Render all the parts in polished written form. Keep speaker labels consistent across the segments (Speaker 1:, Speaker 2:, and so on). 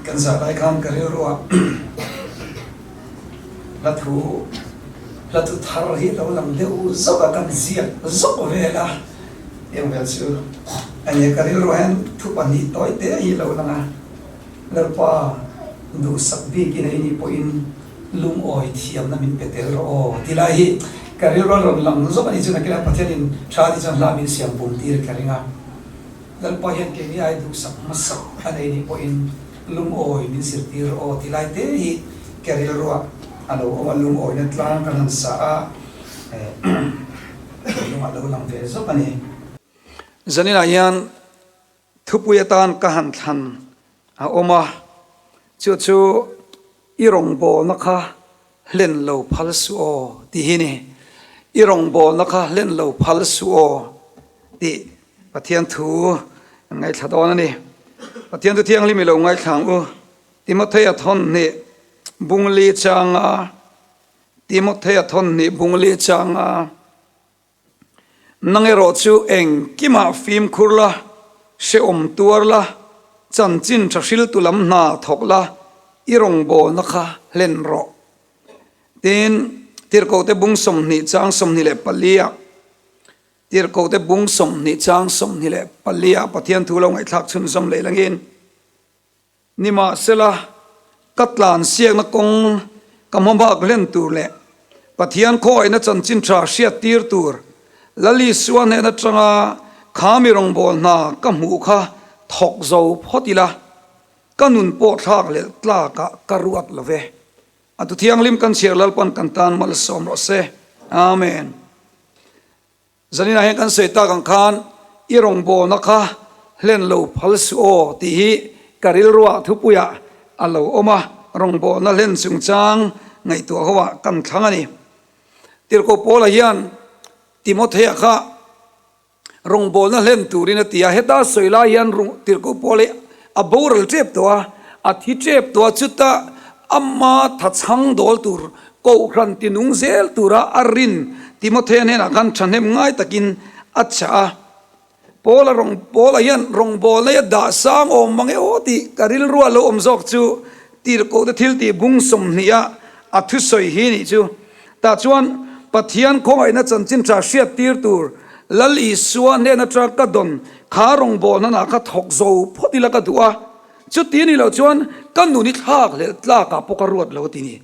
Speaker 1: Kan zah lai khan ka rilruah hla thu hla thu thar hi lo lang deuh zawk a, kan ziak zawk vel a, eng vel chu a nia ka rilruah hian thu pahnih tawi te hi lo lang a, Lalpa duhsak bikin ei nih pawhin lungawi thiamna min pe tel rawh aw ti lai hi ka rilru a rawn lang zawk a nih chu nakinah Pathianin tha tih chuan hla min siam pum tir ka ring a. Lalpa hian keini ai duhsak hmasak a nei nih pawhin lungawi min zirtir rawh aw ti lai te hi ka rilruah a lo awm a, lungawina tlang kan han sa a, lung a lo lang ve zawk a ni. Zaninah hian thupui atan ka han thlan a awm a, chu chu i rawngbawlna kha hlen lo phal suh aw tih hi ni. I rawngbawlna kha hlen lo phal suh aw tih Pathian thu kan ngaithla dawn a ni. Pathian thu thianghlim i lo ngaithla ang u. Timothea thawn hnih bungli changa Timothea thawn hnih bungli changa Nang erawh chu engkimah fimkhur la, hrehawm tuar la, chanchin tha hriltu lam hna thawk la, i rawngbawlna kha hlen rawh. Tin, Tirhkohte bung 20 chang 24 ah, Tirhkohte bung 20 chang 24 ah Pathian thu lo ngaihthlak chhunzawm leh langin, Nimahsela, ka tlansiakna kawng ka hmabak hlen tur leh Pathian khawngaihna chanchin tha hriattir tur Lal Isua hnen atanga kha mi rawngbâwl hna ka hmuh kha thawk zo phawt ila, ka nun pawh thlak leh tlakah ka ruat lo ve. A tu thianghlim kan chhiar Lalpan kan tan malsawm rawh se. Amen. Zaninah hian kan sawi tak ang khan i rawngbawlna kha hlen lo phal suh aw tih hi ka rilruah thupuiah a lo awm a, rawngbawlna hlen chungchang ngaihtuah ho ah kan thlang a ni. Tirhkoh Paula hian Timothea kha rawngbawlna hlen turin a ti a, heta sawi lai hian Tirhkoh Paula hi a boral tep tawh a, a thi tep tawh a, chuta ama thachhang dawl tur Kohhran tinung zel tura a rin Timothea hnenah khan thahnem ngai takin a chah a. Paula rawng Paula hian rawngbâwl nei a dah sang awm mang e aw tih ka rilrua lo awm zawk chu tirhkohte thil tih bung 20 a a thusawi hi nih chu. Tah chuan Pathian khawngaihna chanchin tha hriattir tur Lal Isua hnen atang ka dawn kha rawngbâwl hnanah kha thawk zo phawt ila ka duh a, chuti ni loh chuan ka nun i thlak hlelh tlakah pawh ka ruat lo ti ni.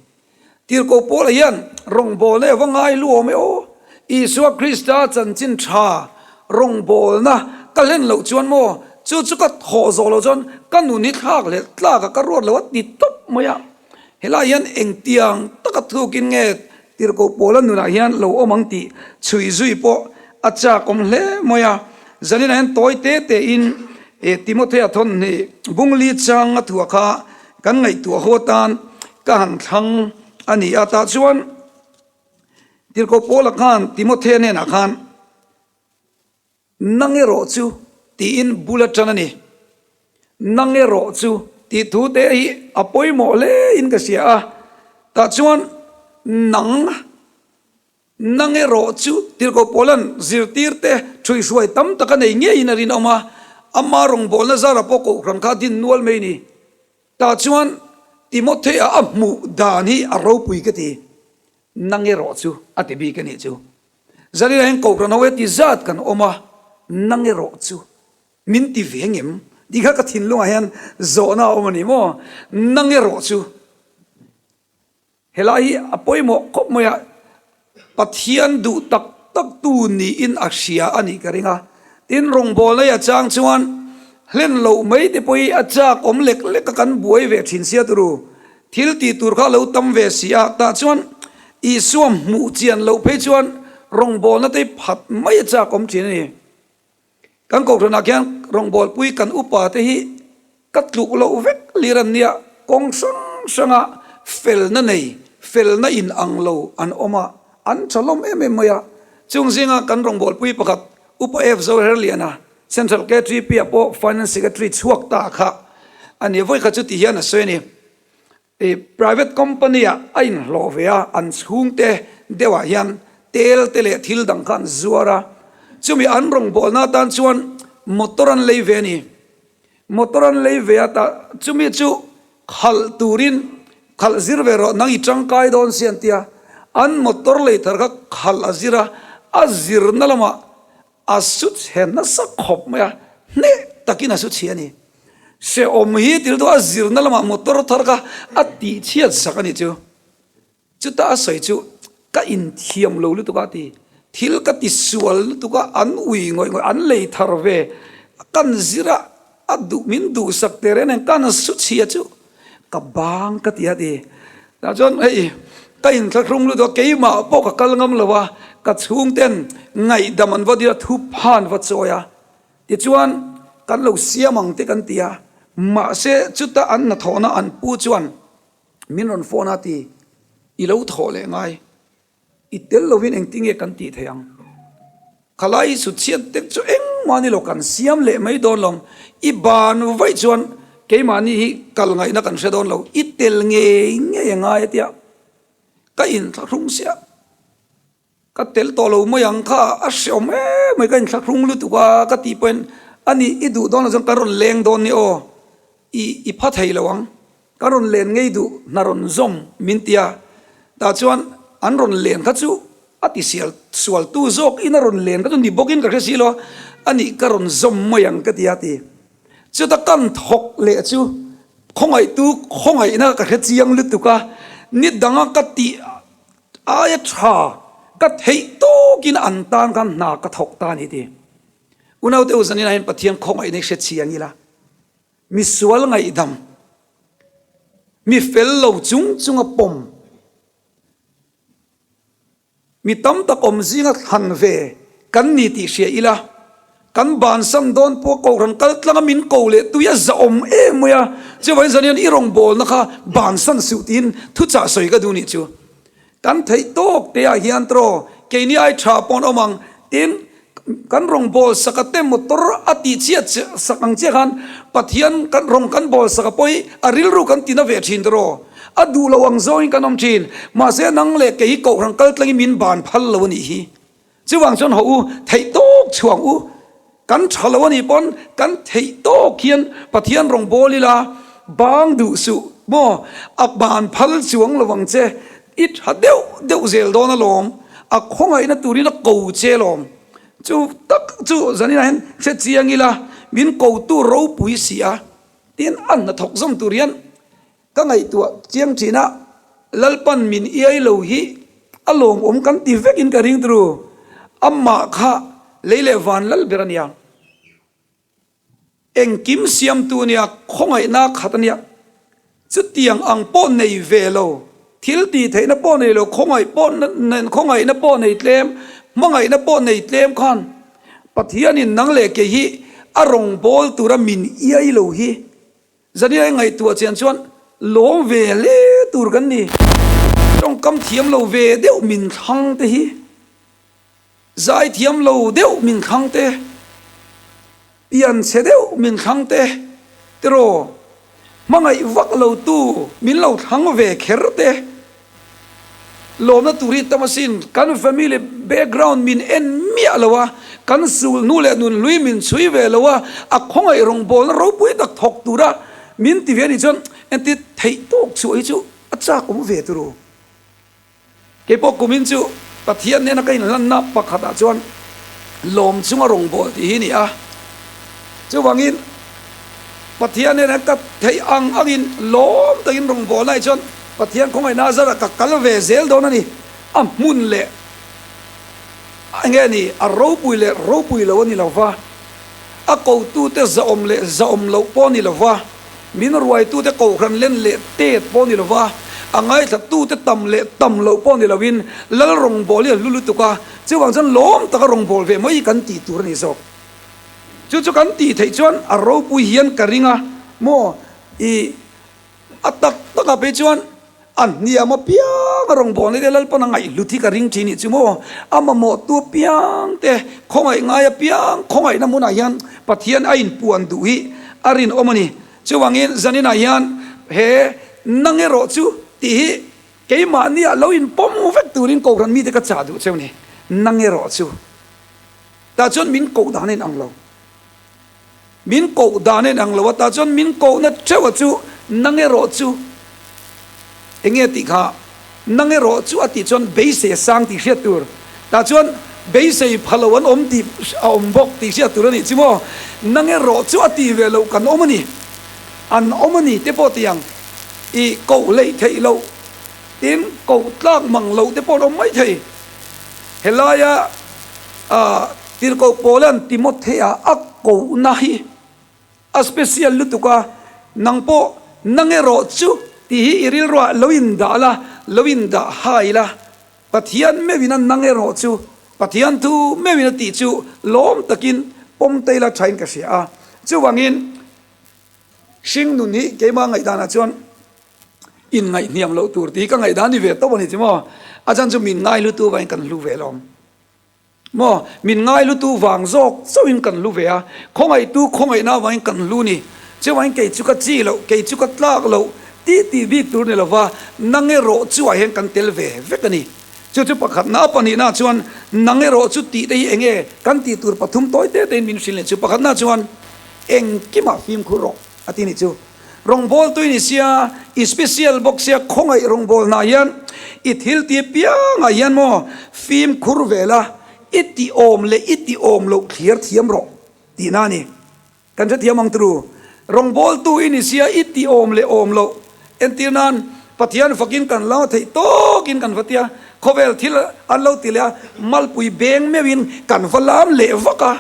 Speaker 1: Tirhkoh Paula hian rawngbawlna eva ngai lu awm e aw. Isua Krista chanchin tha rawngbawlna ka hlen loh chuan maw, chu chu ka thawh zawh loh chuan ka nun hi thlak leh tlak a ka ruat lo a ti tawp mai a. Helai hian engtiang taka thukin nge Tirhkoh Paula nunah hian lo awm ang tih chhui zui pawh a chak awm hle mai a. Zaninah hian tawi te tein Timothea thawn hnih bungli chang a thuah kha kan ngaihtuah haw atan ka han thlang a ni a, tah chuan Tirhkoh Paula khan Timothea hnenah khan, Nang erawh chu tiin bul a tan a ni. Nang erawh chu tih thu te hi a pawimawh hle in ka hria a, tah chuan nang Nang erawh chu Tirhkoh Paula'n zirtirte ṭhuihhruai tam tak a nei ngeiin a rinawm a, ama rawngbawlna zara pawh kohhran kha a din nual mai ni. Tah chuan Timothea a hmuh dan hi a ropui ka ti. Nang erawh chu a ti bik a nih chu. Zaninah hian kohhran ho heti zat kan awm a, nang erawh chu min ti ve ngem? Tih kha ka thinlungah hian zawhna a awm a ni maw? Nang erawh chu. Helai hi a pawimawh khawp mai a, Pathian duh tak tak tu niin a hria a nih ka ring a. Tin, rawngbawlna hi a chang chuan hlen loh mai te pawh hi a chak awm lek lek a kan buai ve thin sia turu. Thil tih tur kha a lo tam ve si a, tah chuan Isua hmuh chian loh phei chuan rawngbawlna te hi phat mai a chak awm thin a ni. Kan kohhranah khian rawngbawlpui kan upa te hi ka tluk loh vek lir an nia, kawng hrang hranga felna nei, felna in ang lo an awm a, an tha hlawm em em mai a. Chung zinga kan rawngbawlpui pakhat Upa F Zoherliana, Central KTP ah pawh Finance Secretary chhuak ta kha a ni. Vawikhat chu ti hian a sawi a ni. I private company ah a inhlawh ve a, an chhungte deuh ah hian tel te leh thil dang kha an zuar a, chumi an rawngbawlna atan chuan motor an lei ve a ni. Motor an lei ve a tah chumi chu khalh turin khalh zir ve rawh nang i tangkai dawn si an ti a, an motor lei thar kha khalh a zir a, a zirna lamah a su chhe nasa khawp mai a, hneh takin a su chhe a ni. Hrehawm hi til chu a zirna lamah motor thar kha a tihchhiat sak a ni chu. Chuta a sawi chu ka inthiam lo lutuk a ti. Thil ka ti sual lutuk a, an ui ngawih ngawih, an lei thar ve. Kan zir a, a duh min duhsak teh reng nen kan su chhia chu ka bang ka ti a ti. Tah chuan hei ka inthlahrung lutuk a, keimah pawh ka kal ngam lo a, ka chhungten ngaihdam an va dil a, thupha an va chawi a. Tichuan kan lo siam ang te kan ti a, mahse chuta an hnathawhna an pu chuan Min rawn phone a ti, I lo thawh leh ngai, i tel lovin engtin nge kan tih theih ang? Khalai i sut chhiat tek chu engmah ni lo, kan siam leh mai dawn lo, i ban vaih chuan keimahni hi kal ngaihna kan hre dawn lo, i tel ngei ngei a ngai a tia, ka inthlahrung siah. Ka tel tawh lo mai ang kha a hreawm em mai ka inthlahrung lutuk a ka tih pawhin a ni i duh dawn lo chuan kan rawn leng dawn ni aw i i pha thei lo ang ka rawn len ngei duh hna rawn zawm min ti a tah chuan an rawn len kha chu a ti sial sual tu zawk in a rawn len kha chu ni bawk in ka hre si lo a a ni ka rawn zawm mai ang ka ti a ti chuta kan thawk leh chu khawngaihtu khawngaihna ka hre chiang lutuk a ni danga ka tih Aia tha ka theih tawkin an tan khan hna ka thawk ta a ni ti. Unaute u zanin ah hian Pathian khawngaihna hi hre chiang ila, misual ngaihdam, mi fel lo chung chunga pawm, mi tam tak awm zinga thlan ve kan ni tih hria ila, Kan bansan dawn pawh Kohhran kal tlanga min ko leh tui a zahawm em mai a, chuvangin zan hian i rawngbawlna kha bansan suh tiin thuchah sawi ka duh nih chu. Kan theih tawk te ah hian tawh keini ai tha pawh an awm ang tin kan rawngbâwl saka te motor a tih chhiat sak ang chiah khan Pathian kan rawng kan bâwl saka pawh hi a rilru kan tina ve thin tawh a duh lo ang zawngin kan awm thin mahse nang leh kei hi Kohhran kal tlangin min ban phal lo a nih hi. Chuvang chuan haw u, theih tawk chhuang u, kan tha lo a nih pawn kan theih tawk hian Pathian rawn bawl ila, bang duh suh maw, a ban phal chuang lo ang che, i tha deuh deuh zel dawn alawm, a khawngaihna turin a ko che alawm. Chu tak chu zaninah hian hre chiang ila, min kotu ropui si a, tin a hnathawk zawm tur hian Ka ngaihtuah chiang thin a, Lalpan min iai lo hi a lawmawm kan ti vekin ka ring turu. Amah kha lei leh van lal ber a nia. Engkim siamtu a nia, khawngaihna khat a nia. Chutiang ang pawh nei ve lo, thil tih theihna pawh nei lo, khawngaih pawh khawngaihna pawh nei tlem, hmangaihna pawh nei tlem khan Pathianin nang leh kei hi a rawngbâwl tura min iai lo hi Zania i ngaihtuah chian chuan lawm ve hle tur kan ni. Tawngkam thiam lo ve deuh min thlang te hi, zai thiam lo deuh min thlang te, pian chhe deuh min thlang te, tiraw hmangaih vak lo tu min lo thlang ve kher te. Lawmna tur hi tam asin, kan family background min en miah lo a, kan sul hnu leh nun hlui min chhui ve lo a, a khawngaih rawngbawlna ropui tak thawk tura min ti ve anih chuan entir theih tawk chhuah hi chu a chak awm ve turu. Keipawh kumin chu Pathian nena ka inhlanna pakhatah chuan lawm chunga rawngbâwl tih hi a ni a. Chuvangin, Pathian nena ka theih ang angin lawm takin rawngbâwlna hi chuan Pathian khawngaihna zarah ka kal ve zel dawn a ni. A hmun leh enge ni, a ropui leh ropui lo a ni lo va, a kotute zahawm leh zahawm loh pawh a ni lo va, Min ruaitute kohhran len leh tet pawh ni lova, a ngaithlatute tam leh tam loh pawh ni loin Lal rawngbâwl hi a hlu lutuk a, chuvang chuan lawm taka rawngbâwl ve mai kan tih tur a ni zawk. Chu chu kan tih theih chuan a ropui hian ka ring a, maw i a tak takah phei chuan A hniam apiang a rawngbawlna te Lalpan a ngaihhlut hi ka ring thin nih chu maw? A mamawhtu apiang te, khawngaih ngai apiang khawngaihna hmunah hian Pathian a inpuan duh hi a rinawm a ni. Chuvangin zaninah hian he nang erawh chu tih hi keimahniah lo inpawm vek turin Kohhran mite ka chah duh cheu ni. Nang erawh chu tah chuan min koh dan a inang lo. Min koh dan a inang lo a, tah chuan min kohna theuh a chu nang erawh chu eng nge tih kha nang erawh chu a tih chuan beisei a sang tih hriat tur. Tah chuan beisei pha lo an awm tih a awm bawk tih hriat tur a nih chu maw. Nang erawh chu a tih ve loh kan awm a ni. An awm a ni te pawh tiang i koh hleih theih loh tin koh tlak mang loh te pawh an awm mai thei. Helaia Tirhkoh Paula'n Timothea a kohna hi a special lutuk a, Nang pawh nang erawh chu tih hi i rilruah lo indah la, lo indah hai la. Pathian meuhin a nang erawh chu, Pathian thu meuhin a tih chu lawm takin pawm tei la thain ka hria a. Chuvangin hring nun hi keimah ngaihdanah chuan inngaihhniam loh tur tih hi ka ngaihdan ni ve tawp a ni chu maw? A chan chu min ngai hlutu vangin kan hlu ve lawm maw? Min ngai hlutu vang zawk chauhin kan hlu ve a, khawngaihtu khawngaihna avangin kan hlu ni. Chuvangin kei chu ka chi loh, kei chu ka tlak loh tih tih bik tur ni lova nang erawh chu ah hian kan tel ve vek a ni. Chu chu pakhatna a pahnihna chuan nang erawh chu tih te hi eng nge kan tih tur pathum tawi te tein min hrilh leh chu. Pakhatna chuan engkimah fimkhur rawh a ti ni chu. Rawngbawltu i ni sia, i special bawk sia, khawngaih rawngbawlnaah hian i thil ti piangah hian maw fimkhur ve la, i ti awm leh i ti awm loh thlir thiam rawh tihna a ni. Kan hrethiam ang turu. Rawngbawltu i ni sia, i ti awm leh awm loh entir nan Pathian fakin kan lam a theih tawkin kan va tia, khawvel thil an lo ti leh a, malpui beng meuhin kan va lam leh vak a.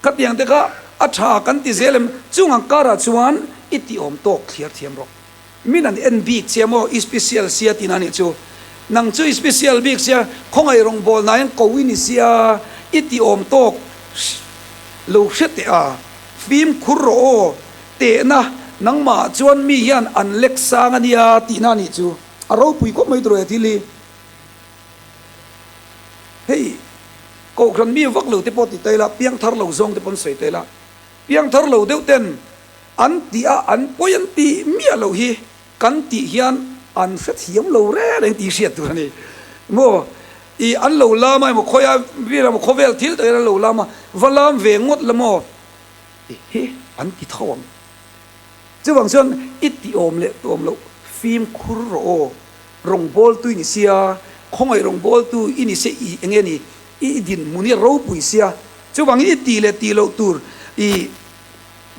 Speaker 1: Khatiang te kha a tha kan ti zel em? Chung ang karah chuan i ti awm tawk thliar thiam rawh. Min an en bik che maw i special sia tihna nih chu. Nang chu i special bik sia, khawngaih rawngbawlna hian ko i ni sia, i ti awm tawk lo hre teh a, fimkhur rawh aw, tehna nangmah chuan mi hian an lek sang a nia tihna nih chu. A ropui khawp mai tur he thil hi. Hei, Kohhran mi vak lo te pawh ti ta ila, piangthar lo zawng te pawh an sawi ta ila, piangthar lo deuh ten an tih a, an pawi an tih miah loh hi kan tih hian an hrethiam lo reng reng tih hriat tur a ni. Maw, i an lo lam a emaw khawia vel emaw khawvel thil tak hian an lo lam a, va lam ve ngawt la maw hi an ti tho ang. Chuvang chuan i tih awm leh tawm loh fimkhur rawh aw. Rawngbawltu i ni sia, khawngaih rawngbawltu i ni sia i eng nge ni, i dinhmun hi a ropui sia, chuvangin i tih leh tih loh tur i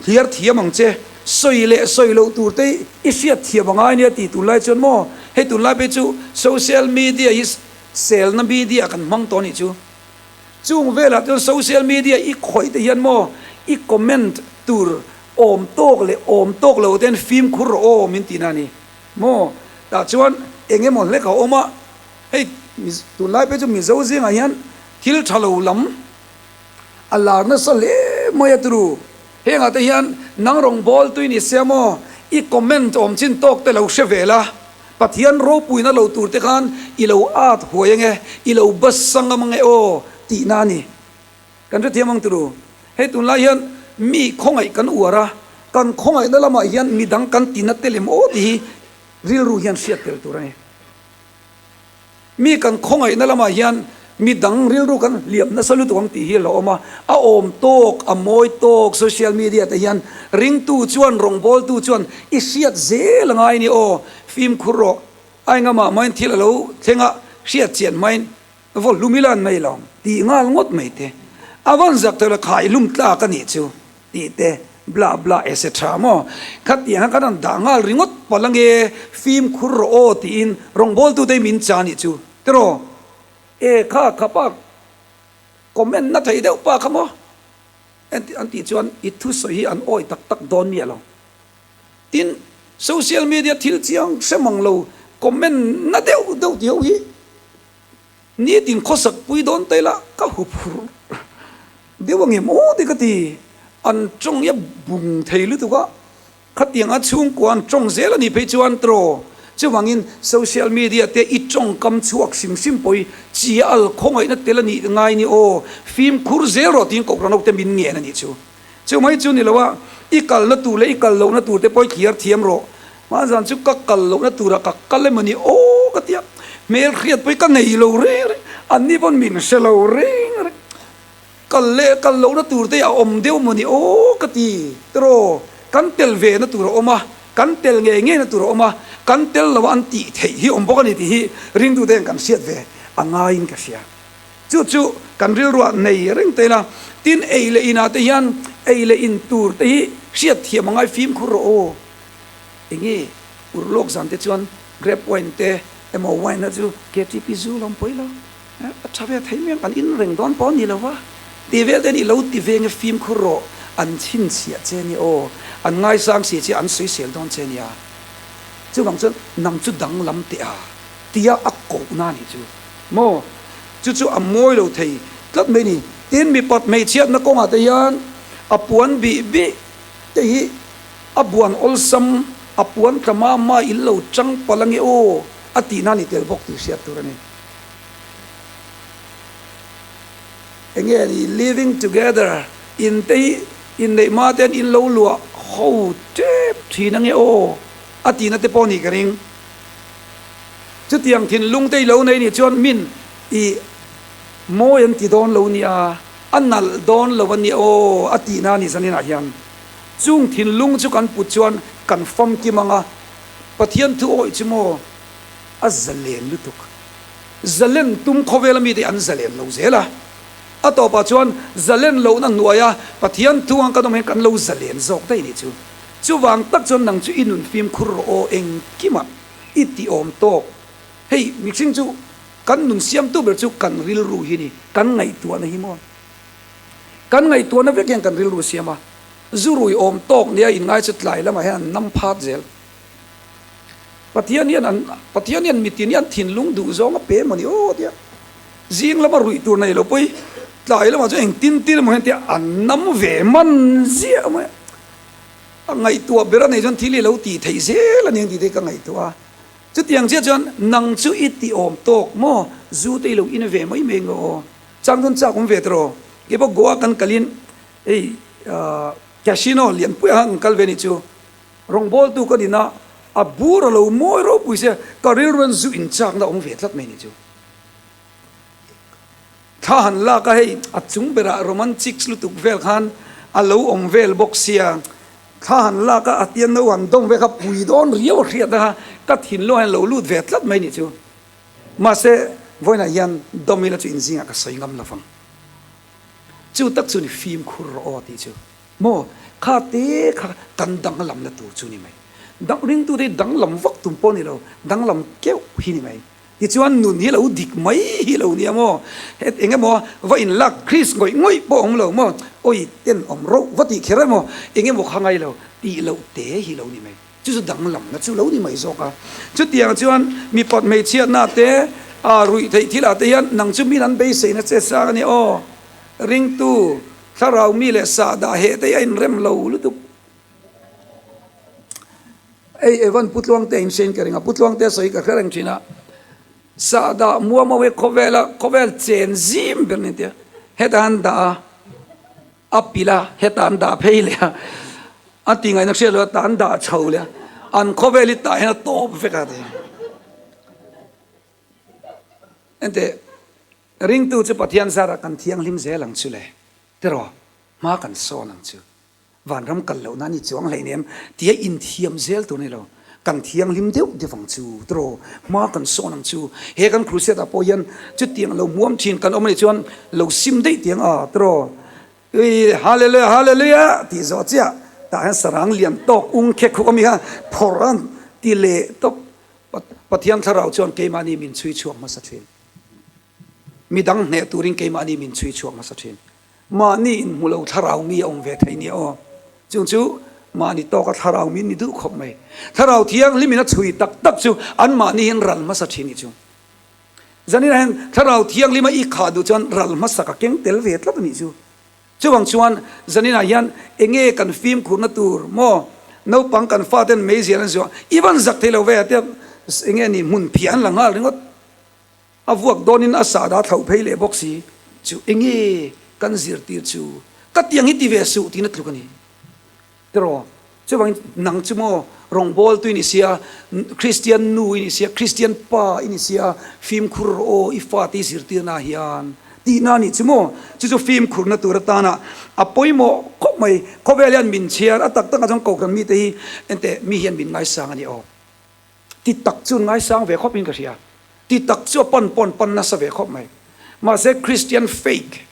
Speaker 1: hliar thiam ang che, sawi leh sawi loh tur te i hriat thiam a ngai nia tih tunlai chuan maw, hei tunlai phei chu social media hi selna media kan hmang tawh a nih chu, chung velah chuan social media i khawih te hian maw i comment tur awm tawk leh awm tawk lo te hian fimkhur rawh aw min tihna a ni. Maw? Tah chuan eng emaw hlek a awm a, hei tunlai phei chu Mizo zingah hian thil tha lo lam a lar nasa hle mai a turu. Hengah te hian nang rawngbawltu i ni sia maw? I comment awm chin tawk te lo hre ve la, Pathian ropuina lo tur te khan i lo at huai ange, i lo basa ngam ange aw tihna a ni. Kan hrethiam ang turu, hei tunlai hian mi khawngaih kan uar a, kan khawngaihna lamah hian midang kan tina tel em aw tih hi rilru hian hriat tel tur a ni. Mi kan khawngaihna lamah hian midang rilru kan hliam nasa lutuk ang tih hi a lo awm a, a awm tawk, a mawi tawk social media te hian ringtu chuan rawngbawltu chuan i hriat zel a ngai a ni aw, fimkhur rawh, a engamah hmain thil a lo thleng a, hriat chian hmain Vaw hlum ila an mai lo tih nghal ngawt mai te, a van zak thei lo khai hlum tlak a nih chu tih te blah blah etc maw khatiang kha kan rawn dah nghal ringawt palh ange fimkhur rawh aw tiin rawngbawltute hi min cha nih chu tiraw e kha kha pa comment na thei deuh pa kha maw an tih chuan i thusawi hi an awi tak tak dawn miah lo. Tin, social media thil chiang hre mang lo comment na deuh deuh tih ho hi nitin khawsak pui dawn ta ila ka huphurh deuh ang em aw te ka ti. An tawng hi a bung thei lutuk a, khatiang a chhungkua an tawng zel a nih phei chuan tiraw chuvangin social media te i tawngkam chhuak hrim hrim pawh hi chi al khawngaihna tel a nih ngai ni aw, fimkhur zel rawh tiin Kohhran ho te min ngen a nih chu. Chu mai chu ni lo a, i kalna tur leh i kal lohna tur te pawh i thliar thiam rawh. Hmanzan chu ka kal lohna turah ka kal emaw ni aw ka ti a, hmel hriat pawh hi ka nei lo reng reng, anni pawn min hre lo reng reng. Kal leh kal lohna tur te a awm deuh maw ni aw ka ti tiraw? Kan tel ve na tur a awm a, kan tel ngei ngei na tur a awm a, kan tel lo a an tih theih hi awm bawk a ni tih hi ringtute hian kan hriat ve a ngaiin ka hria. Chu chu kan rilruah nei reng ta ila, tin ei leh inah te hian ei leh in tur te hi hriat thiam a ngai fimkhur rawh aw. Enge urlawk zan te chuan grape wine te emaw wine a chu KTP zu lo pawi lo. A tha ve thei mai ang, kan in reng dawn pawh a ni lo va, tih vel te nih lo ti veng e fimkhur rawh, an chhinchhiah che nia aw, an ngaisang si che an sawisel dawn che nia, chuvang chuan nang chu danglam teh a tia a kohna a nih chu maw, chu chu a mawi lo thei tlat mai a ni. Tin, mipat hmeichhiatna kawngah te hian a puan bih bih te hi a buan awlsam, a puan tla mah mah in lo chang palh ange aw a tihna a ni tel bawk tih hriat tur a ni. Enge ni living together in te hi inneih hma te hian in lo luah ho tep thin ange aw a tihna te pawh nih ka ring. Chutiang thinlung te i lo nei nih chuan min i mawi an ti dawn lo nia, a nalh dawn lo a nia aw a tihna a ni zaninah hian. Chung thinlung chu kan put chuan kan famkim ang a, Pathian thu awih chu maw a zalen lutuk. Zalen tum khawvela mite an zalen lo zel a, a tawpah chuan zalen lohna hnuaia Pathian thu ang kan awm hian kan lo zalen zawk daih nih chu. Chuvang tak chuan nang chu i nun fimkhur rawh aw engkimah i ti awm tawk. Hei mihring chu kan nun siamtu ber chu kan rilru hi ni, kan ngaihtuahna hi maw? Kan ngaihtuahna vek hian kan rilru siam a, zu rui awm tawk nia inngai chu tlai lamah hian an nam phat zel. Pathian hian an Pathian hian mitin hi an thinlung duh zawng a pe emaw ni aw tia zing lama ruih tur nei lo pawh hi tlai lamah chuan engtin tin emaw hian tia an nam ve man ziah mai a ngaihtuah ber a nei chuan thil hi lo tih theih zel a ni ang tih te ka ngaihtuah a chutiang chiah chuan nang chu i ti awm tawk maw zu te i lo in ve mai mai ang aw chang chuan chak awm ve tawh keipawh Goa kan kalin hei casino lianpuia khan kan kal ve a nih chu. Rawngbawltu ka nina a bur a lo mawi ropui sia, ka rilruan zu inchakna awm ve tlat mai ni chu. Thla han lak a hei a chung berah romantic lutuk vel khan a lo awm vel bawk sia, thla han lak a a tian no han dawm vel kha pui dawn riau a hriat a ka thinlung hian lo lut ve tlat mai ni chu. Mahse vawiinah hian dawm ila chu inzingah ka sawi ngam lovang. Chu tak chu ni fimkhur rawh aw tih chu. Maw? Kha te kha kan danglamna tur chu ni mai. Dang ringtute hi danglam vak tum pawh ni lo, danglam keuh hi ni mai. Tichuan nun hi lo dik mai hi lo nia maw? Het eng emaw va inlak Chris ngawih ngawih pawh awm lo maw? Awi ten awm roh va tih kher emaw eng emaw kha ngai lo tih loh te hi lo ni mai. Chu chu danglamna chu lo ni mai zawk a. Chutiang chuan mipat hmeichhiatna te, ah ruih theih thilah te hian nang chu min an beiseina che sang a ni aw. Ringtu Thlarau mi leh sah dah heh te hi a inrem lo lutuk. Ei Evan Pu Tluangte in hrein ka ring a, Pu Tluangte sawi ka hre reng thin a, sah dah muam ho hi khawvela khawvel chen zim ber ni tia hetah an dah a, a pilh a, hetah an dah phei leh a, a ti ngaihna hriat loh a tah an dah chho leh a, an khawvel hi tah hian a tawp vek a ti. Enteh. Ringtu chu Pathian zarah kan thianghlim zel ang chu le, tiraw, hma kan sawn ang chu. Vanram kal lohna a ni chuang hleinem tia inthiam zel tur a ni lo. Kan thianghlim deuh deuh ang chu, tiraw, hma kan sawn ang chu. He kan crusade ah pawh hian chutiang lo hmuam thin kan awm a nih chuan lo sim daih tiang a, tiraw, ui hallelujah hallelujah tih zawh chiah tah hian sarang lian tawk ung khek khuk a mi kha phawrh a ti leh tawp. Pathian thlarau chuan keimahni min chhui chhuak hmasa thin. Midang hneh turin keimahni min chhui chhuak hmasa thin. Mahni inhmu lo thlarau mi a awm ve thei nia aw. Chung chu mahni tawka thlarau min ni duh khawp mai. Thlarau thianghlimin a chhui tak tak chu anmahni hian ral hmasa thin ni chu. Zaninah hian thlarau thianghlima i khah duh chuan ral hmasa ka keng tel ve tlat a nih chu. Chuvang chuan zaninah hian enge kan fimkhurna tur maw naupang kan faten meizial an zuah i van zak thei lo ve a tia enge ni hmun phiah an la nghal ringawt. A vuak dawnin a sahdah thlauh phei leh bawk si chu enge kan zirtir chu ka tiang hi ti ve suh tiin a tluk a ni. Tiraw? Chuvangin nang chu maw rawngbawltu i ni sia, Kristian nu i ni sia, Kristian pa i ni sia, fimkhur rawh aw i fate i zirtirna ah hian. Tihna a nih chu maw? Chu chu fimkhurna tur atana a pawimawh khawp mai. Khawvel hian min chhiar a tak takah chuan Kohhran mite hi enteh mi hian min ngaisang a ni aw. Ti tak chu an ngaisang ve khawpin ka hria. Ti tak chu a pan pawn pan nasa ve khawp mai. Mahse Christian fake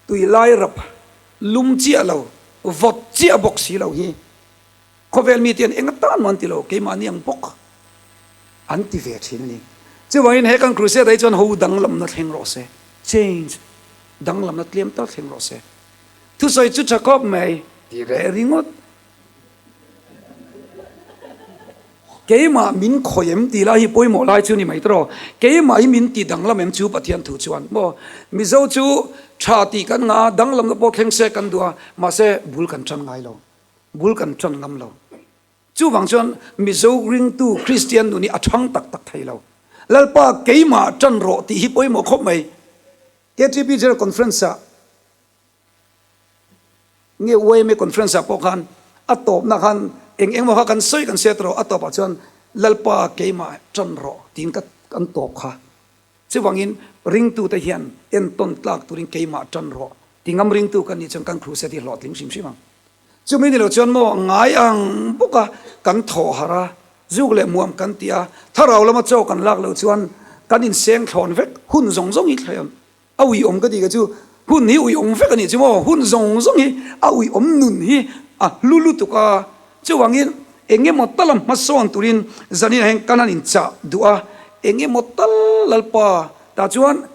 Speaker 1: tui lai rap lum chiah lo, vawt chiah bawk si lo hi Khawvel mite hian eng atan mah an ti lo, keimahni ang bawk an ti ve thin a ni. Chuvangin he kan crusade ah hi chuan ho danglamna thleng rawh se, change danglamna tlem tal thleng rawh se. Thusawi chu tha khawp mai ti reh ringawt. Keimah min khawih em tih lai hi pawimawh lai chu ni mai tawh. Keimah hi min ti danglam em chu Pathian thu chuan maw? Mizo chu tha tih kan ngah a, danglamna pawh thleng se kan duh a, mahse bul kan tan ngai lo. Bul kan ṭan ngam lo. Chuvang chuan Mizo ringtu Kristian nun hi a ṭhang tak tak thei lo. Lalpa keimah ṭan rawh tih hi pawimawh khawp mai. KTP General Conference-ah nge YMA Conference-ah pawh khan a tawpna khan eng eng emaw kha kan sawi kan sawi a tawh a tawpah chuan Lalpa keimah ṭan rawh tiin ka kan tawp kha. Chuvangin ringtute hian entawn tlak turin keimah ṭan rawh ti ngam ringtu kan nih chuan kan crusade hi hlawhtling hrim hrim ang. Chumi ni lo chuan maw ngai ang bawk a kan thawh harh a, zuk leh muam kan ti a, thlarau lama chaw kan lak loh chuan kan inseng thlawn vek, hun zawng zawng hi thlai a uiawm ka tih kha chu hun hi uiawm vek a nih chu maw, hun zawng zawng hi a uiawm nun hi a hlu lutuk a, chuvangin eng emaw tal a hmasawn turin zanin ah hian kan han inchah duh a, eng emaw tal Lalpa tah chuan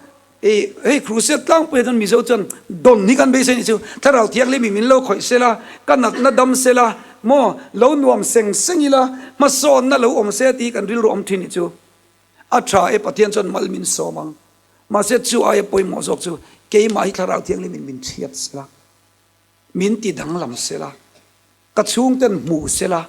Speaker 1: I hei Crusade tlangpuiah chuan Mizo chuan dawn hi kan beisei nih chu Thlarau Thianghlim in min lo khawih sela, ka natna dam sela, maw lo nuam seng seng ila, hmasawnna lo awm se tih kan rilru awm thin nih chu a tha e, Pathian chuan mal min sawm ang. Mahse chu aia pawimawh zawk chu keimah hi Thlarau Thianghlim in min chhiat sela, min ti danglam sela. Ka chhungten hmu sela,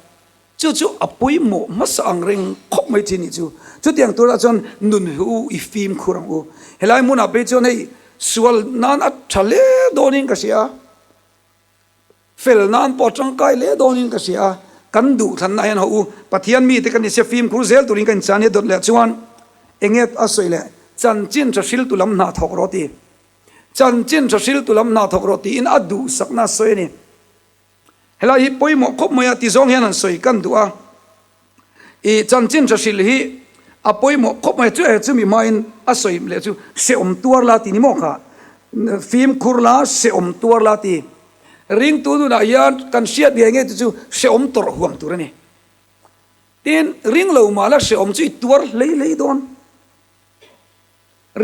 Speaker 1: chu chu a pawimawh hmasa ang reng khawp mai thin nih chu. Chutiang turah chuan nun hi u i fimkhur ang u. Helai hmunah phei chuan hei sual nan a tha hle dawnin ka hria a, fel nan pawh a tangkai hle dawnin ka hria a, kan duhthlanna hian haw u Pathian mite kan insia fimkhur zel turin ka inchah nia dawt leh chuan enge a sawi leh chanchin tha hriltu lam hna thawk rawh ti. Chanchin tha hriltu lam hna thawk rawh tiin a duhsakna a sawi a ni. Helai hi pawimawh khawp mai a ti zawng hian an sawi kan duh a, i chanchin tha hrilh hi a pawimawh khawp mai a, chu eh chumi hmain a sawi leh chu hrehawm tuar la ti ni maw kha, fimkhur la hrehawm tuar la ti. Ringtu nunah hian kan hriat ngei ngei te chu hrehawm tawrh huam tur a ni. Tin, ring lo mah la hrehawm chu i tuar hlei hlei dawn.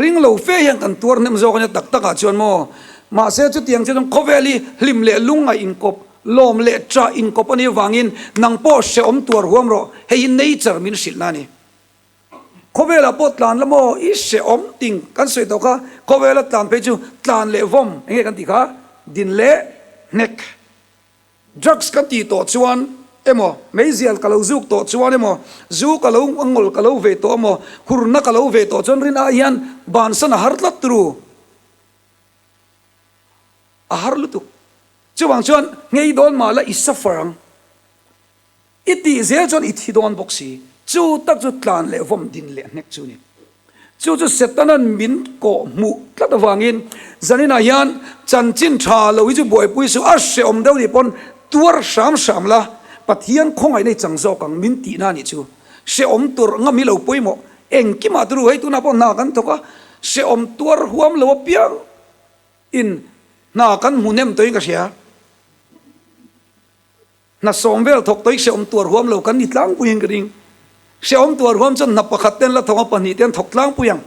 Speaker 1: Ring lo fe hian kan tuar hnem zawk a nia tak takah chuan maw? Mahse chutiang chu chuan khawvel hi hlim leh lungngaih inkawp, lawm leh ṭah inkawp a nih avangin nang pawh hrehawm tuar huam rawh, hei hi nature min hrilhna a ni. Khawvelah pawh tlan la maw? I hrehawm ting kan sawi tawh kha, khawvela tlan phei chu tlan leh vawm eng nge kan tih kha? Din leh hnek. Drugs ka tih tawh chuan emaw, meizial ka lo zuk tawh chuan emaw, zu ka lo ngawl ka lo ve tawh emaw, hurna ka lo ve tawh chuan rin ai hian bansan a har tlat turu. A har lutuk. Chuvang chuan nghei dawn mah la i suffer ang. I tih zel chuan i thi dawn bawk si. Chu tak chu tlan leh vawm din leh hnek chu a ni. Chu chu Setana'n min kawh hmuh tlat avangin zaninah hian chanchin tha lo hi chu buaipui suh, a hrehawm deuh nih pawn tuar hram hram la, Pathian khawngaihna i chang zawk ang min tihna a nih chu. Hrehawm tur ngam hi lo pawimawh engkimah turu hei tunah pawh hna kan thawk a, hrehawm tuar huam lo apiang in hna kan hmu hnem tawhin ka hria. Hna sawm vel thawk tawih hrehawm tuar huam lo kan ni tlangpui in ka ring. Hrehawm tuar huam chuan hna pakhat ten la thawk a, pahnih ten thawk tlangpui ang.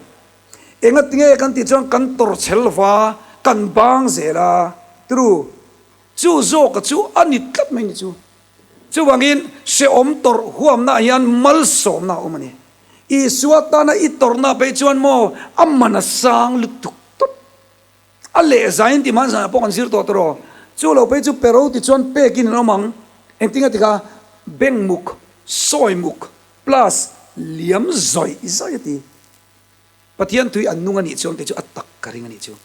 Speaker 1: Enga tinge kan tih chuan kan tawr chhel lova, kan bang zel a, tru. Chu zawka chu a ni tlat mai ni chu. Chuvangin hrehawm tawrh huamna ah hian malsawmna a awm a ni. Isua tana i tawrhna phei chuan maw a man a sang lutuk tawp. A leh zain ti hman zanah pawh kan zir tawh tawh. Chu lo phei chu pero ti chuan pekin an awm ang. Engtin a ti kha? Beng muk, sawi muk plus liam zawih zawih a ti. Pathian tui an nung a nih chuan kei chu a tak ka ring a nih chu.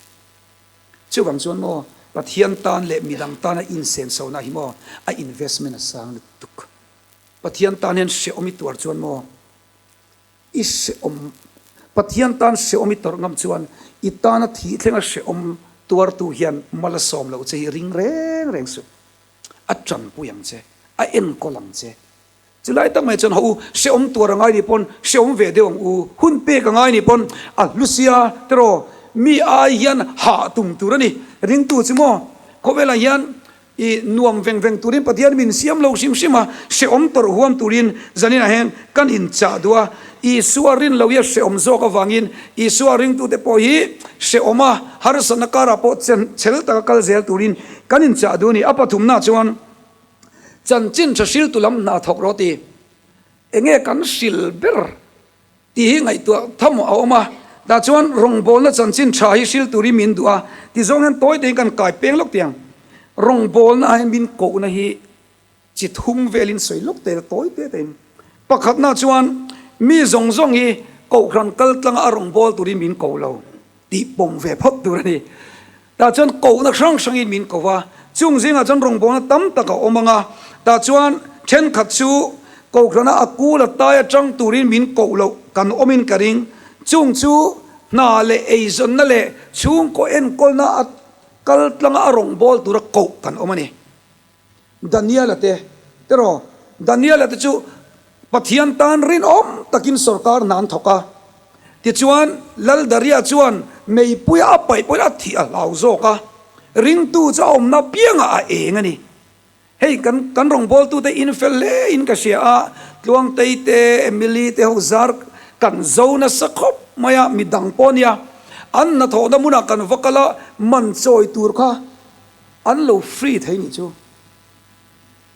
Speaker 1: Chuvang chuan maw Pathian tan leh midang tana insenso na hi maw a investment a sang lutuk. Pathian tan hian hrehawm i tuar chuan maw I hrehawm. Pathian tan hrehawm i tawrh ngam chuan i tana thih thlenga hrehawm tuartu hian mal a sawm loh che hi ring reng reng suh. A tanpui ang che, a enkawl ang che. Chulai tak mai chuan haw u, hrehawm tuar a ngai nih pawn hrehawm ve deuh ang u, hun pek a ngai nih pawn a hlu sia tiraw, mi ai hian hah tum tur a ni. Ringtu chu maw khawvelah hian I nuam veng veng turin Pathian min siam lo hrim hrim a, hrehawm tawrh huam turin zaninah hian kan inchah duh a. Isua rin lo hi a hrehawm zawk avangin Isua ringtute pawh hi hrehawm a, harsatna karah pawh chhel taka kal zel turin kan inchah duh a ni. A pathumna chuan chanchin tha hriltu lam hna thawk rawh ti. Enge kan hril ber? Tih hi ngaihtuah tham a awm a, tah chuan rawngbawlna chanchin tha hi hril turin min duh a, ti zawng hian tawi tein kan kai peng lawk tiang. Rawngbawlna ah hian min kohna hi chi thum velin sawi lawk tel tawi te tein. Pakhatna chuan mi zawng zawng hi kohhran kal tlanga a rawngbâwl turin min ko lo tih pawm ve phawt tur a ni. Tah chuan kohna hrang hrangin min ko va, chung zingah chuan rawngbawlna tam tak a awm ang a, tah chuan thenkhat chu kohhrana a kul a tai atang turin min koh loh kan awmin ka ring. Chung chu hna leh eizawnna leh chhungkaw enkawlna a kal tlanga a rawngbâwl tura koh kan awm a ni. Daniela te, tiraw? Daniela te chu Pathian tan rinawm takin sawrkar hna an thawk a. Tichuan, Lal Daria chuan meipuia a paih pawhin a thih a hlau zawk a, ringtu chu a awmna piangah a eng a ni. Hei kan kan rawngbawltute in fel hle in ka hria a, Tluangtei te, Emily te ho zar kan zo nasa khawp mai a, midang pawh nia an hnathawhna hmunah kan va kal a, man chawi tur kha An lo free thei nih chu.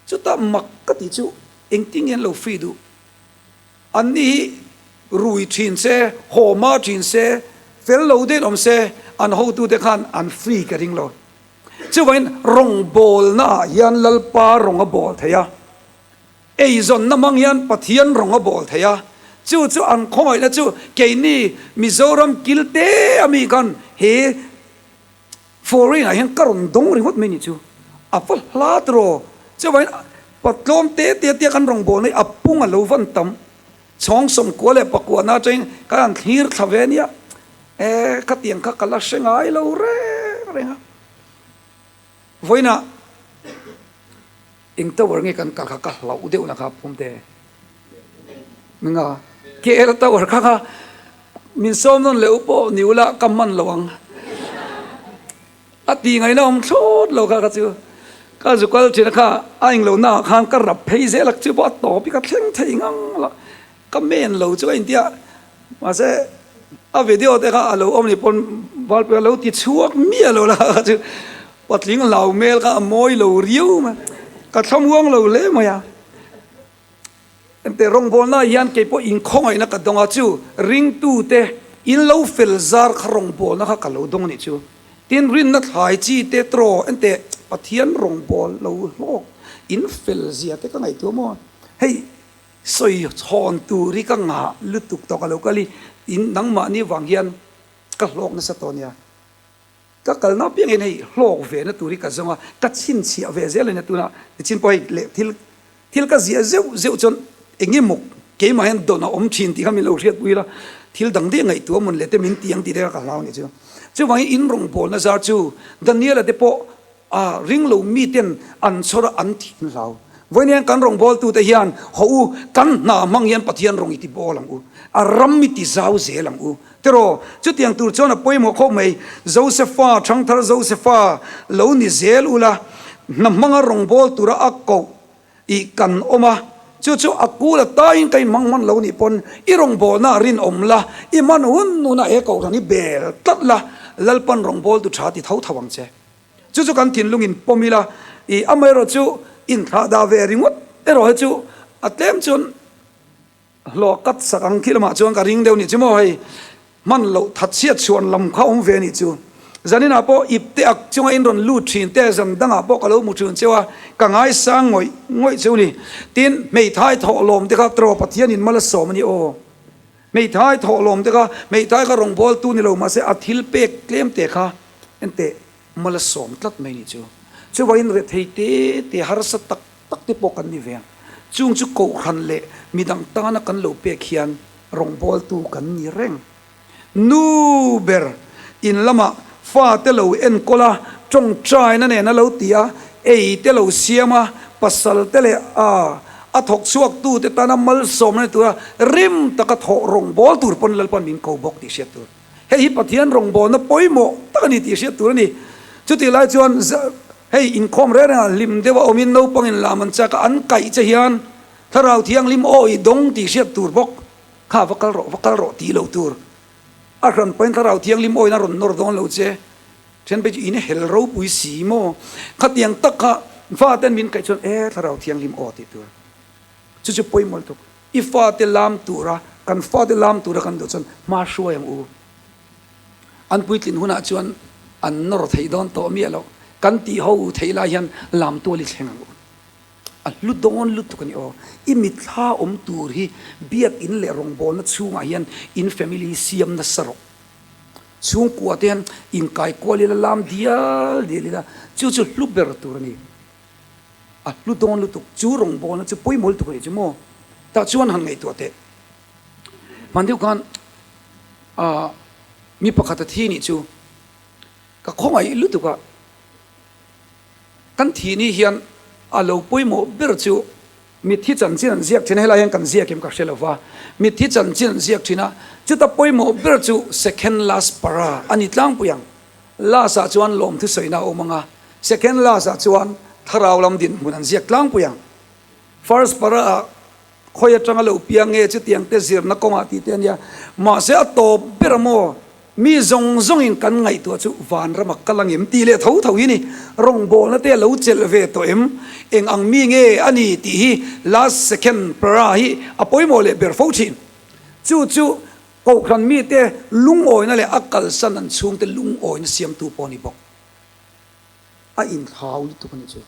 Speaker 1: Chutah mak ka tih chu engtin nge an lo free duh? An ni hi rui thin se, haw hma thin se, fel lo deuhin awm se, an hotute khan an free ka ring lo. Chuvangin rawngbawlna ah hian Lalpa rawng a bawl thei a, eizawnna hmang hian Pathian rawng a bawl thei a, chu chu an khawngaihna chu keini Mizoram kilte ami khan he Foreign ah hian ka rawn dawng ringawt mai nih chu a va hla tiraw chuvangin patlawm te te tia kan rawngbawlna hi a pung a lo van tam chhawng sawmkua leh pakuahna atangin kan han thlir thla ve ania e khatiang kha ka la hre ngai lo reng reng a vawiinah Eng tower nge kan kal kha ka hlauh deuh na kha pumte minga KL tower kha kha min sawm nawn leh u pawh ni ula ka hman lo ang a ti ngaihna awm thlawt lo kha kha chu ka zu kal thin a kha a englo na ah khan ka rap phei zel a chu pawh a tawp hi ka thleng thei ngang la Ka men lo chu a intia mahse a video te kha a lo awm ni pawn Valpuia lo ti chhuak miah lo la kha chu patling hlau hmel kha a mawi lo riau mai ka thlamuang lo hle mai a. Engte rawngbawlna hian kei pawh inkhawngaihna ka dawng a chu ringtu te in lo fel zar kha rawngbawlna kha ka lo dawng a nih chu. Tin rinna thlai chi te tawh ente Pathian rawngbâwl lo hlawk in fel zia te ka ngaihtuah maw hei Sawi chhawn tur hi ka ngah lutuk tawh ka lo kal i, in nangmahni vang hian ka hlawk nasa tawh nia. Ka kalna apiang hian hei hlawk ve na tur hi ka zawng a, ka chhinchhiah ve zel a nia tunah tichin pawh hei leh thil thil ka ziah zeuh zeuh chuan eng emaw keimah hian dawn a awm thin tih kha min lo hriatpui ila, thil dang daih ngaihtuah mawn leh te min ti ang tih te kha ka hlau a nih chu. Chuvangin in rawngbawlna zar chu Daniela te pawh A ring lo miten an chhawr a an thin hlau. Vawiin kan rawngbawltute hian haw u, kan hna hmang hian Pathian rawng i ti bawl ang u, a ram i ti zau zel ang u. Tiraw, chutiang tur chuan a pawimawh khawp mai. Josefa, Thangthar Josefa lo ni zel ula, hna hmanga rawngbâwl tura a koh i kan awm a, chu chu a kul a taiin ka inhmang hman lo nih pawn i rawngbawlna rinawm la, i hman hun nunah he kohhran hi bel tlat la, Lalpan rawngbawltu tha ti tho tho ang che. Chu chu kan thinlung in pawm ila, i amaherawh chu inthlah dah ve ringawt erawh hi chu a tlem chuan hlawh kat sak ang khi lamah chuan ka ring deuh nih chu maw hei hman loh that chhiat chhuan lam kha awm ve nih chu. Zaninah pawh ipte ak chunga in rawn lut thin te zan dangah pawh ka lo hmu thin cheu a, ka ngaisang ngawih ngawih cheu ni. Tin, hmeithai thawh lawm te kha tawh Pathianin mal a sawm a ni aw. Hmeithai thawh lawm te kha hmeithai kha rawngbawltu ni lo mahse a thil pek tlem te kha enteh mal a sawm tlat mai nih chu. Chuvangin rethei te te harsa tak tak te pawh kan ni ve ang. Chung chu kohhran leh midang tana kan lo pek hian rawngbawltu kan ni reng. Nu ber in lamah fate lo enkawl a, tawngtaina nen a lo ti a, ei te lo siam a, pasal te leh a a thawk chhuak tu te tana malsawmna ni tura rim taka thawh rawngbâwl tur pawn Lalpan min ko bawk tih hriat tur. Hei hi Pathian rawngbâwlna pawimawh tak a ni tih hriat tur a ni. Chutih lai chuan hei inkhawm reng rengah hlim deuha awmin naupangin lam an chak a, an kaih che hian Thlarau Thianghlim aw i dawng tih hriat tur bawk. Kha va kal rawh, va kal rawh tih lo tur. A hran pahin Thlarau Thianghlim awiin a rawn nawr dawn lo che. Thian phei chu in hel ropui si maw? Khatiang tak kha faten min kaih chuan e Thlarau Thianghlim aw tih tur. Chu chu pawimawh lutuk. I fate lam tura, kan fate lam tura kan duh chuan hma hruai ang u. An puitlin hunah chuan an nawr theih dawn tawh miah loh. Kan tih ho theih lai hian lam tual i thleng ang u. A hlu dawn lutuk a ni aw. I mitthla awm tur hi biakin leh rawngbawlna chhungah hian in family hi siam nasa rawh. Chhungkua te hian inkai kual ila, lam dial dial ila, chu chu hlu ber tur a ni. A hlu dawn lutuk, chu rawngbawlna chu pawimawh lutuk a ni chu maw? Tah chuan han ngaihtuah teh. Hman deuh khan ah mi pakhat a thi nih chu ka khawngaih lutuk a. Kan thih ni hian a lo pawimawh ber chu mitthi chanchin an ziak thin a, helai hian kan ziak em ka hre lo va, mitthi chanchin an ziak thin a, chuta pawimawh ber chu second last para a ni tlangpui ang. Last ah chuan lawmthu sawina a awm ang a, second last ah chuan thlarau lam dinhmun an ziak tlangpui ang. First para ah Khawi atanga lo piang nge chutiang te zirna kawngah tih te a nia. Mahse a tawp ber a maw? Mi zawng zawngin kan ngaihtuah chu vanram a kal angem tih leh tho tho hi ni. Rawngbawlna te a lo chelh ve tawh em? Eng ang mi nge a ni tih hi last second para hi a pawimawh leh ber fo thin. Chu chu Kohhran mite lungawina leh a kalsan an chhungte lungawina siamtu pawh a ni bawk. A inthlau lutuk a nih chu.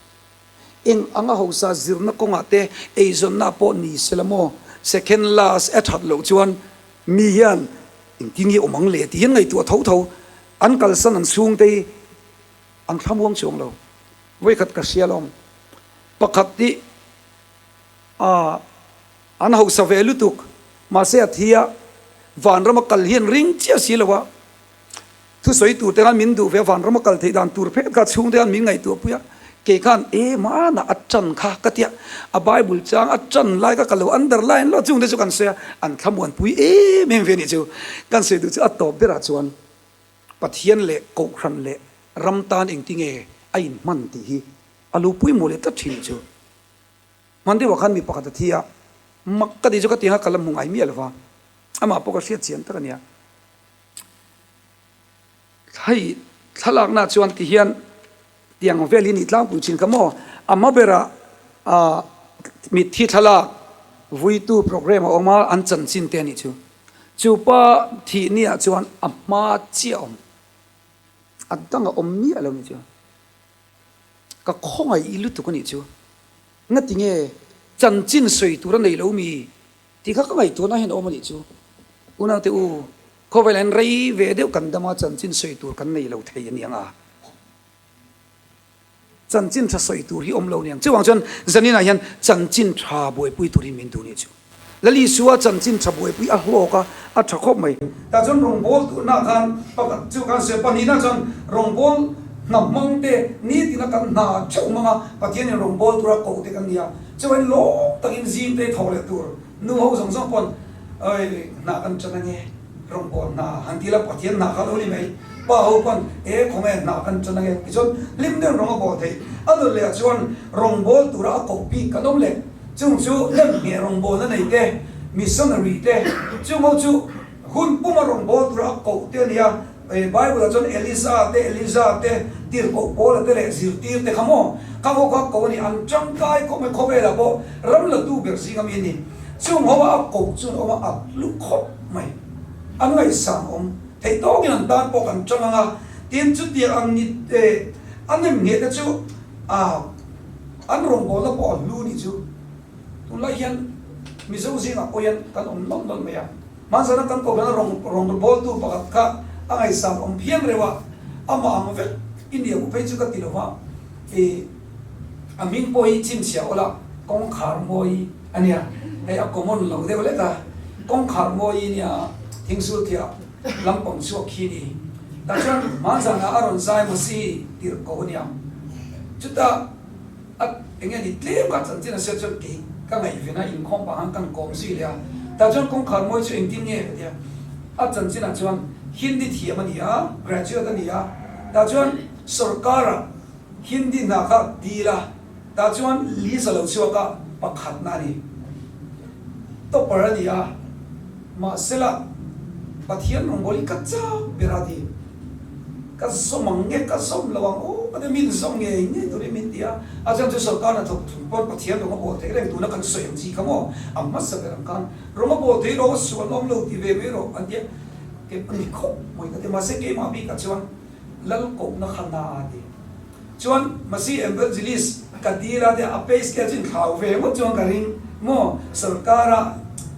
Speaker 1: Eng anga hausa zirna kawngah te eizawnna pawh ni se la maw? Second last a that loh chuan mi hian engtin nge awm ang le tih hian ngaihtuah tho tho. An kalsan an chhungte hi an thlamuang chuang lo. Vawikhat ka hria alawm. Pakhat hi ah an hausa ve lutuk mahse a thi a, vanrama kal hian ring chiah si lo a. Thusawi tur te khan min duh ve a, vanram a kal theih dan tur phet kha chhungte khan min ngaihtuah pui a, kei khan e mana a tan kha ka tia, a Bible chang a tan lai kha ka lo underline lo chungte chu kan sawi a, an thlamuan pui em em ve a nih chu. Kan sawi duh chu a tawp berah chuan Pathian leh Kohhran leh ram tan engtinge a inhman tih hi a lo pawimawh leh tlat thin nih chu. Hman deuhah khan mi pakhat a thi a, mak ka tih chu ka ti ang a, ka la hmu ngai miah lo va, amah pawh ka hriat chian tak a nia. Hei thlalakna chuan ti hian tiang vel hi nih tlangpui thin kha maw? A hma berah ah mitthi thlalak vuitu programme a awm a, an chanchin te a nih chu. Chu pa thih ni ah chuan a hma chiah a awm, a dang a awm miah lo a nih chu. Ka khawngaih i lutuk a nih chu. Ngatinge chanchin sawi tur a nei lo mi? Tih kha ka ngaihtuahna hian a awm a nih chu. Unaute u, khawvel hian rei ve deuh kan dam a, chanchin sawi tur kan nei lo thei a ni ang a. Chanchin tha sawi tur hi awm lo ni ang. Chuvang chuan zaninah hian chanchin tha buaipui turin min duh nih chu. Lal Isua chanchin tha buaipui a hlawk a, a tha khawp mai. Tah chuan rawngbâwl tuhna khan pakhat chu khan sawi a, pahnihna chuan rawngbâwl hna hmang te nitina kan hna theuh hmang a, Pathianin rawngbâwl tura koh te kan ni a. Chuan lawm takin zing te tho leh tur nu ho zawng zawng pawn oi hna kan tan ange rawngbâwl hna han ti la Pathian hna kha lo ni mai pa ho pawn e khawnge hna kan tan ange tichuan hlim deuhin rawng a bawl theih a dawt leh ah chuan rawngbâwl tura a koh bik kan awm leh chung chu hlemhngheh rawngbâwlna nei te missionary te chung ho chu hun puma rawngbâwl tura a koh te a ni a. Bible ah chuan Elisa te, Elija te, tirhkoh Paula te leh zirtir te kha maw? Khang ho kha ko a ni, an tangkai khawp mai, khawvelah pawh ram latu ber zinga mi a ni. Chung ho a a koh chuan a awm a, a hlu khawp mai. An ngaihsan awm theih tawkin an tan pawh kan tang ang a, tin chutiang ang ni te a nem ngheh te chu ah an rawngbawlna pawh a hlu nih chu. Tunlai hian Mizo zingah pawh hian kan awm nawlh nawlh mai a. Hmanzana kan kohhran a rawn rawn bawltu pakhat kha a ngaihsan awm phian reuh a, amah ang vek i nia u phei chu ka ti lo va, i a hming pawh hi chhinchhiah awla kawngkhar mawi a nia, hei a common lo deuh lek a, kawngkhar mawi nia thingsul thiah. Lampang chhuak khi ni. Tah chuan hmanzanah a rawn zai Masi tirh ko ania. Chutah a eng nge ni tlem kha chanchin a hriat chuan kei ka ngaihven a inkhawm pah khan kan kawm zui leh a. Tah chuan kawngkhar mawi chu engtin nge ka ti a. A chanchinah chuan Hindi thiam a ni a, graduate a ni a. Tah chuan sorkara Hindi hna kha dil a. Tah chuan Lisa lo chhuak a, pakhatna a ni. Topper a ni a, mahsela Pathian rawngbawlin ka chak ber a ti. Ka zawm ang nge ka zawm lo ang aw ka ti, min zawm ngei ngei turin min ti a. A chhan chu sorkar hnathawk chung pawn Pathian rawng a bawl thei reng tuna kan sawi ang chi kha maw? A hmasa ber ang khan rawng a bawl thei rawh, sual awm lo ti ve mai rawh an ti a. Kei pawh ni khawp mai ka ti, mahse keimah bikah chuan Lal kohna kha na a ti. Chuan Masi Evangelist ka dil a te a pay scale chu in thlau ve ngawt chuan ka ring maw sarkar a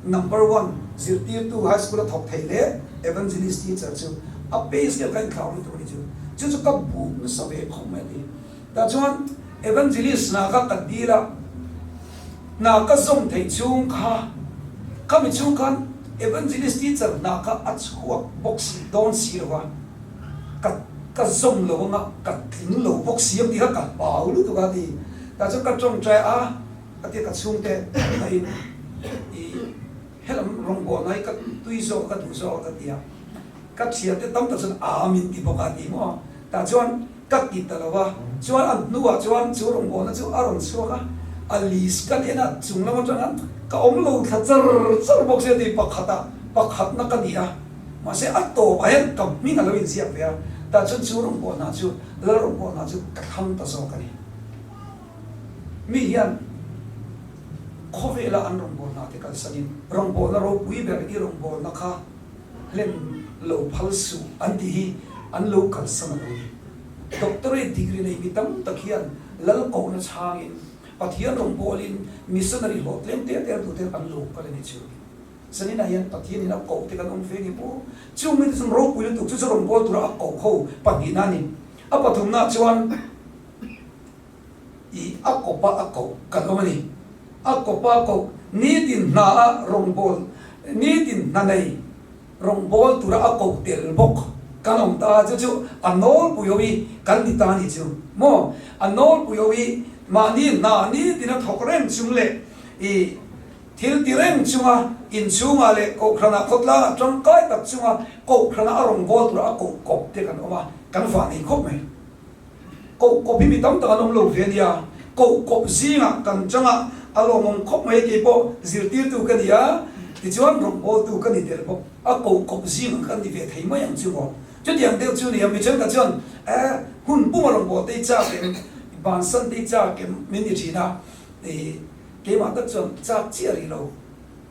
Speaker 1: number one zirtirtu high school a thawk thei leh Evangelist teacher chu a pay scale kha in thlau lutuk a ni chu chu chu ka buk nasa ve khawp mai a ti tah chuan Evangelist hna kha ka dil a hna ka zawm theih chhung kha khami chhung khan Evangelist teacher hna kha a chhuak bawk si dawn si lo va. Ka ka zawm lo anga ka tling lo bawk si ang tih kha ka hlau lutuk a ti. Tah chuan ka tawngtai a, ka tia ka chhungte in i helam rawngbawlna hi ka tui zawk a ka duh zawk a ka ti a. Ka thiante tam tak chuan aa min ti bawk a ti maw. Tah chuan ka ti ta lo va, chuan a hnuah chuan chu rawngbawlna chu a rawn chhuak a, a list kan en a chung lam atanga ka awm lo thla char char bawk sia ti pakhat ah pakhatna ka ni a. Mahse a tawpah hian ka hming a lo inziak ve a, tah chuan chu rawngbawlna chu Lal rawngbawlna chu ka thlang ta zawk a ni. Mi hian khawvela an rawngbawlna te kalsanin rawngbawlna ropui ber i rawngbawlna kha hlen lo phal suh an tih hi an lo kalsan a lo ni. Doctorate degree nei mi tam tak hian Lal kohna chhangin Pathian rawngbawlin missionary hlawh tlem te te tute an lo kal a ni chu. Zaninah hian Pathian in a koh te kan awm ve ni maw? Chung mite chuan ropui lutuk chu chu rawn bawl tura a koh ho pahnihna a ni. A pathumnaah chuan i a kawpa a koh kan awm a ni. A kawpa a koh nitin hna a rawngbâwl, nitin hna nei rawngbâwl tura a koh tel bawk kan awm ta a, chu chu a nawlpui ho hi kan ni ta a ni chu maw? A nawlpui ho hi mahni hna nitin a thawk reng chung leh i Thil ti reng chunga inchhungah leh kohhranah khawtlangah tangkai tak chunga kohhranah a rawn bawl tura a koh kawp te kan awm a, kan vah nei khawp mai. Koh kawp hi mi tam tak an awm lo ve a nia, koh kawp zingah kan changa a lawmawm khawp mai keipawh zirtirtu ka ni a, tichuan rawngbawltu ka ni tel bawk, a koh kawp zingah kan ni ve thei mai ang chu maw. Chutiang deuh chu nia, mi thenkhat chuan eh hun puma rawngbawlte hi chak em, bansan te hi chak em min ti thin a, ih. Keimah tak chuan chak chiah rih lo,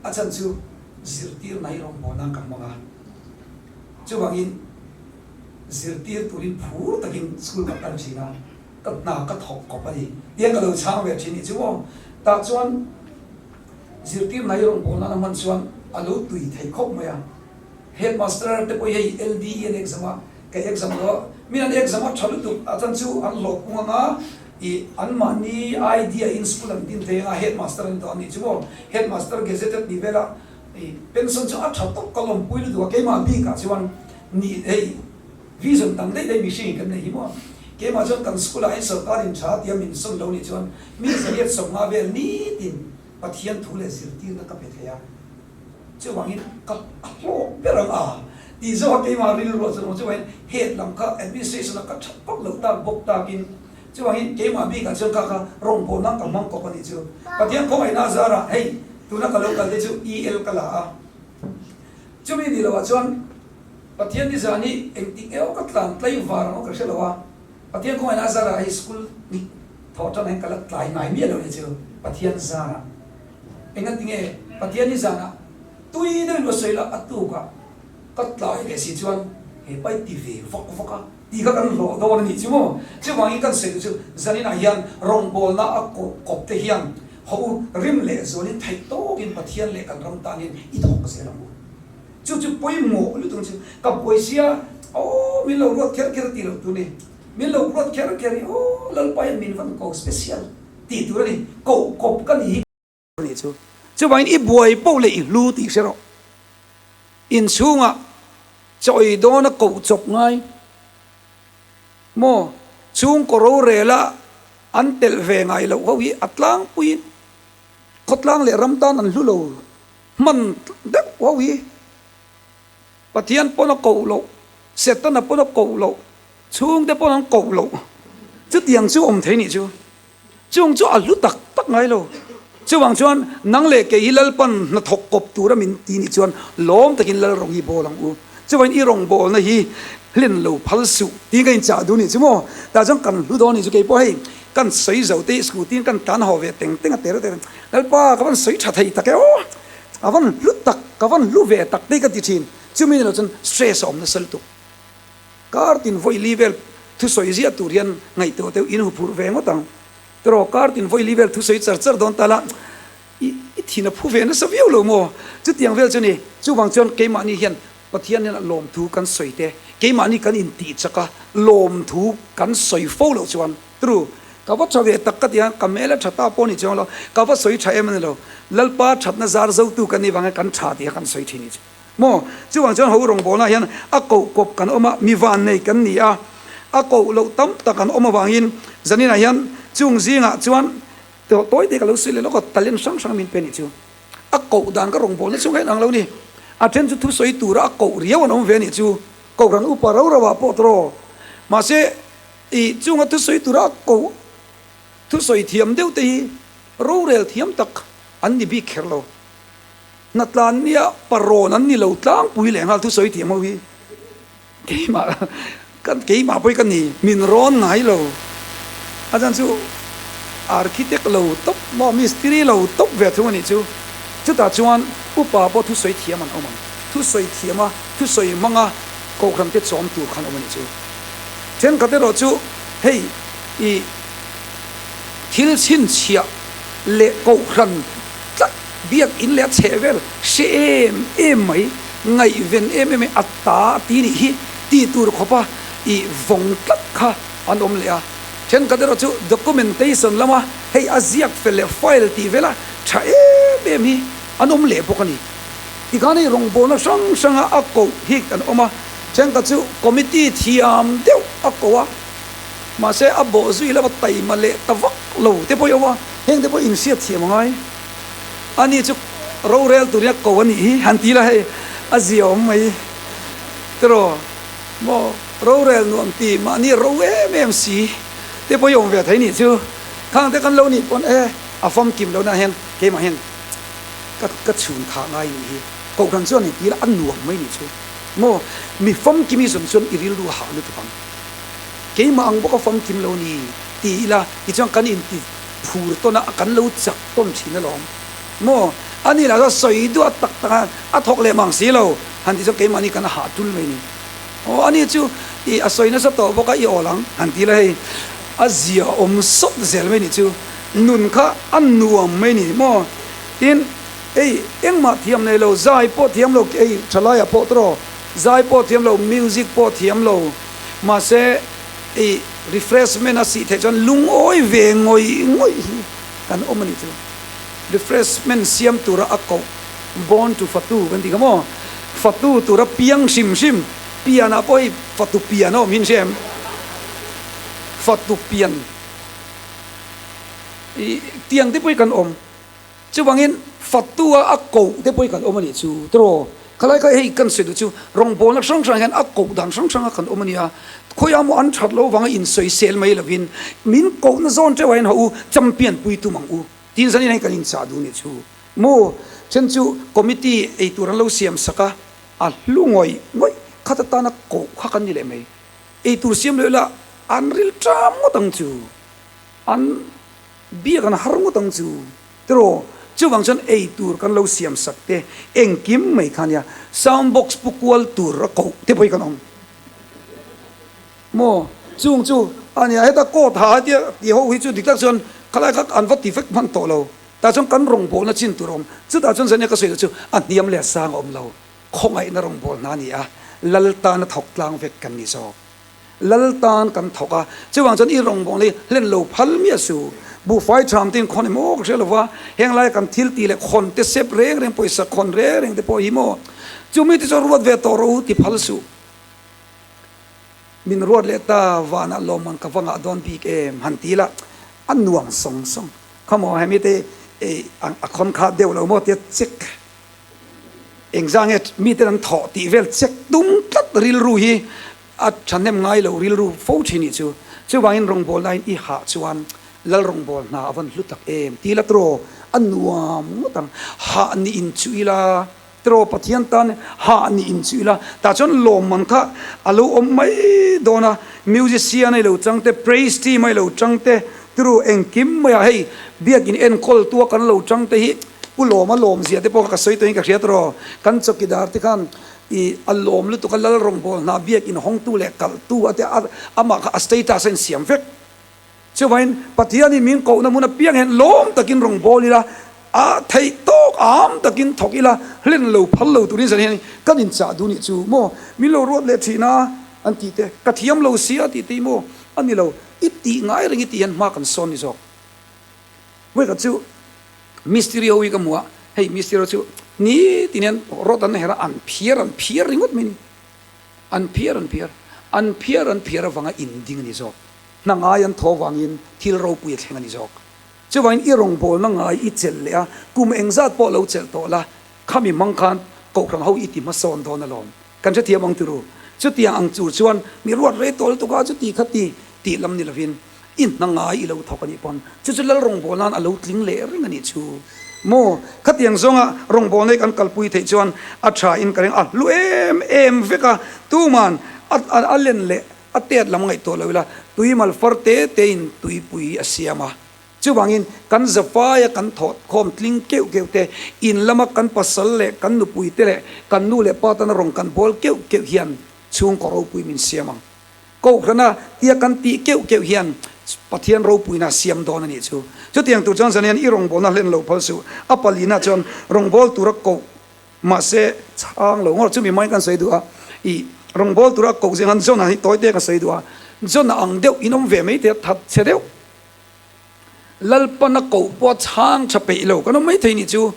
Speaker 1: a chhan chu zirtir mai rawngbawlna nan ka hmang a. Chuvangin zirtir turin phur takin school ka kal thin a, ka hna ka thawk kawp a ni. Tiang ka lo chhang ve thin nih chu maw. Tah chuan zirtir mai rawngbawlna nan a hman chuan a lo tui thei khawp mai a. Headmaster te pawh hi hei LDE an exam a, ka exam lo a, min an exam a tha lutuk a chhan chu an hlawh pung ang a, Ih, anmahni idea in school an din thei anga headmaster an ni tawh a nih chu maw? Headmaster gazetted ni vela ih pension chu a tha tawk ka lawmpui lutuk a, keimah bikah chuan nih hei vision dang daih daih mihring in kan nei hi maw? Keimah chuan kan school ah hian sorkar in tha tia min sawn lo nih chuan mi 150 vel nitin Pathian thu leh zirtirna ka pe thei a. Chuvangin ka hlawk ber ang a tih zawk a keimah rilru chuan awm chuvangin head lam kha administration a ka that vak loh tak bawk takin chuvangin keimah bikah chuan kha kha rawngbawlna ka hmang kawp a nih chu. Pathian khawngaihna a zarah hei tuna ka lo kal te chu EL ka la a chumi ni loah chuan Pathian nizan hi engtik emaw ka tlan tlai var ang aw ka hre lo a Pathian khawngaihna a zarah hei school ni thawh tan hian ka la tlai ngai miah lo nih chu Pathian zarah. Engatinge Pathian hi zanah tui deuhin va sawi la, a tukah ka tlai leh si chuan he pai ti ve vak vak a tih kha kan hlawh dawn a nih chu maw? Chuvangin kan sawi duh chu zaninah hian rawngbawlna a kawp kawp te hian ho rim leh zualin theih tawkin Pathian leh kan ram tanin i thawk zel ang u. Chu chu pawimawh lutuk chu ka buai sia aw min lo ruat kher kher tih loh tur ni, min lo ruat kher kher hi aw Lalpa hian min van ko special. Tih tur a ni, koh kawp ka ni hi ka nih chu. Chuvangin i buai poh leh i hlu tih hre rawh. Inchhungah Chaw ei dawna koh chawp ngai maw? Chhungkaw rorela an telh ve ngai loh ho hi a tlangpuiin khawtlang leh ram tan an hlu lo hman deuh ho hi Pathian pawn a koh loh, Setana pawn a koh loh, chhungte pawn an koh loh chutiang chu awm thei nih chu. Chung chu a hlu tak tak ngai lo. Chuvang chuan nang leh kei hi Lalpan hnathawk kawp tura min ti nih chuan lawm takin Lal rawng hi bawl ang u. Chuvangin i rawngbawlna hi hlen lo phal suh tiin ka inchah duh nih chu maw. Tah chuan kan hlu dawn nih chu kei pawh hei kan sawi zo te hi scooty in kan tlan haw ve teng teng a ter ter Lalpa ka van sawi tha thei tak e aw a van hlu tak ka van hlu ve tak te hi ka ti thin. Chumi ni lo chuan stress a awm nasa lutuk. Kar tin vawi li vel thusawi ziah tur hian ngaihtuah deuh in huphurh ve ngawt ang. Tiraw kar tin vawi li vel thusawi char char dawn ta la, i i thin a phu ve nasa viau lo maw? Chutiang vel chu ni. Chuvang chuan keimahni hian Pathian hian a lawmthu kan sawi te, keimahni kan intih chak a, lawmthu kan sawi fo loh chuan tru ka va tha ve tak ka ti a, ka hmel a tha ta pawh ni chuang lo, ka va sawi tha em a ni lo. Lalpa thatna zar zotu kan nih vang hian kan tha tih kha kan sawi thin ni chu. Maw? Chuvang chuan ho rawngbawlna hian a koh kawp kan awm a, mi vannei kan ni a, a koh loh tam tak an awm avangin zaninah hian chung zingah chuan tawi te ka lo sawi leh lawk a, talent hrang hrang min pe nih chu. A koh dan ka rawngbawlna chhung hian ang lo ni. A then chu thusawi tura a koh riau an awm ve nih chu. Kohhran upa rau rauah pawh tawh. Mahse, i chunga thusawi tura a koh thusawi thiam deuh te hi rorel thiam tak an ni bik kher lo. Hnatlan nia parawn an ni lo tlangpui leh nghal thusawi thiam ho hi keimah kan keimah pawh hi ka ni min rawn ngai lo a chan chu architect lo tawp maw mistiri lo tawp ve thung a nih chu chutah chuan upa pawh thusawi thiam an awm ang thusawi thiam a thusawi hmang a kohhran te chawm tur khan awm a nih chu thenkhat erawh chu hei i thil chhinchhiah leh kohhran tlat Biak in leh a chheh vel hre em em mai, ngaihven em em mai, a ta a ti nih hi tih tur khawpa i vawng tlat kha an awm leh a. Thenkhat erawh chu documentation lama hei a ziak fel leh file tih vela tha em em hi an awm leh bawk a ni. Tikhan hei rawngbawlna hrang hranga a koh hi kan awm a, thenkhat chu committee thiam deuh a koh a, mahse a bawh zui lova taima leh ta vak lo te pawh hi a awm a, heng te pawh inhriat thiam a ngai. Ani chu rorel turin a ko a nih hi han ti la hei a zia awm mai tiraw maw rorel nuam ti mahni ro em em si te pawh hi awm ve thei nih chu khang te kan lo nih pawn e a famkim lohna hian keimah hian ka ka chhun thah ngai nih hi kohhran chuan in ti la a nuam mai nih chu maw mi famkim hi zawn chuan i rilru a hah lutuk ang keimah ang bawk a famkim lo ni ti ila tichuan kan inti phur tawn a kan lo chak tawn thin alawm maw? Ani lah chuan sawi duah tak tak a, a thawk leh mang si lo han tih chuan keimahni kan hah tul mai ni. Aw ani chu i a sawi nasa tawh bawk a i awl ang han ti la hei a zia awm sawt zel mai ni chu nun kha a nuam mai ni maw? Tin hei engmah thiam nei lo zai pawh thiam lo hei thalaiah pawh tawh zai pawh thiam lo music pawh thiam lo mahse I refreshment a sih theih chuan lungawi ve ngawih ngawih hi kan awm a nih chu. Refreshment siam tura a koh born to fatu kan tih kha maw? Fatu tura piang hrim hrim pianah pawh hei fatu pian a awm hi an hria em? Fatu pian i tiang te pawh hi kan awm. Chuvangin Fatua a koh te pawh hi kan awm a nih chu tiraw? Khalai kha hei kan sawi duh chu rawngbawlna hrang hrang hian a koh dan hrang hranga kan awm a nia. Khawiah maw an that lo vanga insawisel mai lovin min kohna zawn teuh ah hian haw u champion pui tum ang u tiin zanin hei kan inchah duh a nih chu maw? Then chu committee ei tur an lo siam sak a, a hlu ngawih ngawih khat atana koh kha kan ni leh mai. Ei tur siam leh ila an ril ṭam ngawt ang chu an. Biak an har ngawt ang chu tiraw? Chuvang chuan ei tur kan lo siam sak te engkim mai kha nia, sound box pu kual tur a koh te pawh hi kan awm maw? Chung chu a nia, heta coat ha tia ti ho hi chu dik tak chuan khalai kha an va ti vek hman tawh lo, tah chuan kan rawngbawlna chin tur a awm, chutah chuan zania ka sawi loh chu a hniam leh a sang a awm lo, khawngaihna rawngbâwl hna a ni a, Lal tana thawk tlang vek kan ni zawk. Lal tan kan thawk a, chuvang chuan i rawngbawlna hi hlen lo phal miah su. Buhfai tham te in khawn emaw ka hria lo va, heng laia kan thil tih leh khawn te sep reng reng pawisa khawn reng reng te pawh hi maw? Chu mite chuan ruat ve tawh rawh u ti phal suh. Min ruat leh ta vanah lawmman ka va ngah dawn bik em han ti la a nuam sawng sawng. Khawmaw hemi te a khawn kha deuh lo maw tia check engzah nge miten an thawh tih vel check tum tlat rilru hi a thahnem ngai lo rilru fo thin nih chu. Chuvangin rawngbawlna in i hah chuan Lal rawngbâwl hna a van hlu tak em? Ti la tiraw, a nuam ngawt ang. Hah nih inchuh ila tiraw, Pathian tan hah nih inchuh ila, tah chuan lawmman kha a lo awm mai dawn a. Musician a i lo chang te, praise team a i lo chang te, tiraw engkim maiah hei biakin enkawl tua kan lo chang te hi Pu Lawma lawmzia te pawh kha ka sawi tawhin ka hria tiraw. Kan chawkidar te khan i a lawm lutuk a, Lal rawngbâwl hna biakin hawngtu leh kalhtu a te amah kha a status a insiam vek. Chuvangin, Pathianin min kohna hmun apiang hian lawm takin rawn bawl ila, a theih tawk am takin thawk ila, hlen lo phal lo turin zan hian kan inchah duh nih chu maw? Min lo ruat leh thin a, an tih te, ka thiam lo sia tih te hi maw? A ni lo, i tih ngai reng i tih hian hma kan sawn ni zawk. Vawikhat chu mistiri ho hi ka hmu a, hei mistiri ho chu nitin hian rod an herh a, an phiar an phiar ringawt mai a ni. An phiar an phiar, an phiar an phiar avanga inding a ni zawk. Hna ngai an thaw vangin thil ropui a thleng a ni zawk. Chuvangin i rawngbawlna ngai i chelh leh a, kum engzat pawh lo chelh tawh la, khami hmang khan kohhran ho i ti hmasawn dawn alawm. Kan hrethiam ang tiru. Chutiang ang tur chuan mi ruat rei tawl tuk a, chuti kha ti tih lam ni lovin i hna ngai i lo thawk a nih pawn chu chu lal rawngbawlna'n a lo tling leh reng a nih chu maw? Khatiang zawnga rawngbawlna hi kan kalpui theih chuan a tha in ka ring a, hlu em em vek a, tuman a len leh A tet lam ngaihtuah lo ila, tui mal far te tein tuipui a siam a. Chuvangin, kan zafaia kan thawh khawm tling keuh keuh te, in lama kan pasal leh kan nupui te leh kan nu leh pa tana rawn kan bawl keuh keuh hian chhungkaw ropui min siam ang. Kohhrana tia kan tih keuh keuh hian Pathian ropuina a siam dawn a nih chu. Chutiang tur chuan zan hian i rawngbawlna hlen lo phal suh. A palina chuan rawngbâwl tura koh Mahse, chhang lo ngawt chu mi hmain kan sawi duh a, i rawngbâwl tura koh zing han John-a hi tawi te ka sawi duh a, John-a ang deuh in awm ve mai thei a, that chhe deuh. Lalpana koh pawh chhang tha peih lo kan awm mai thei nih chu.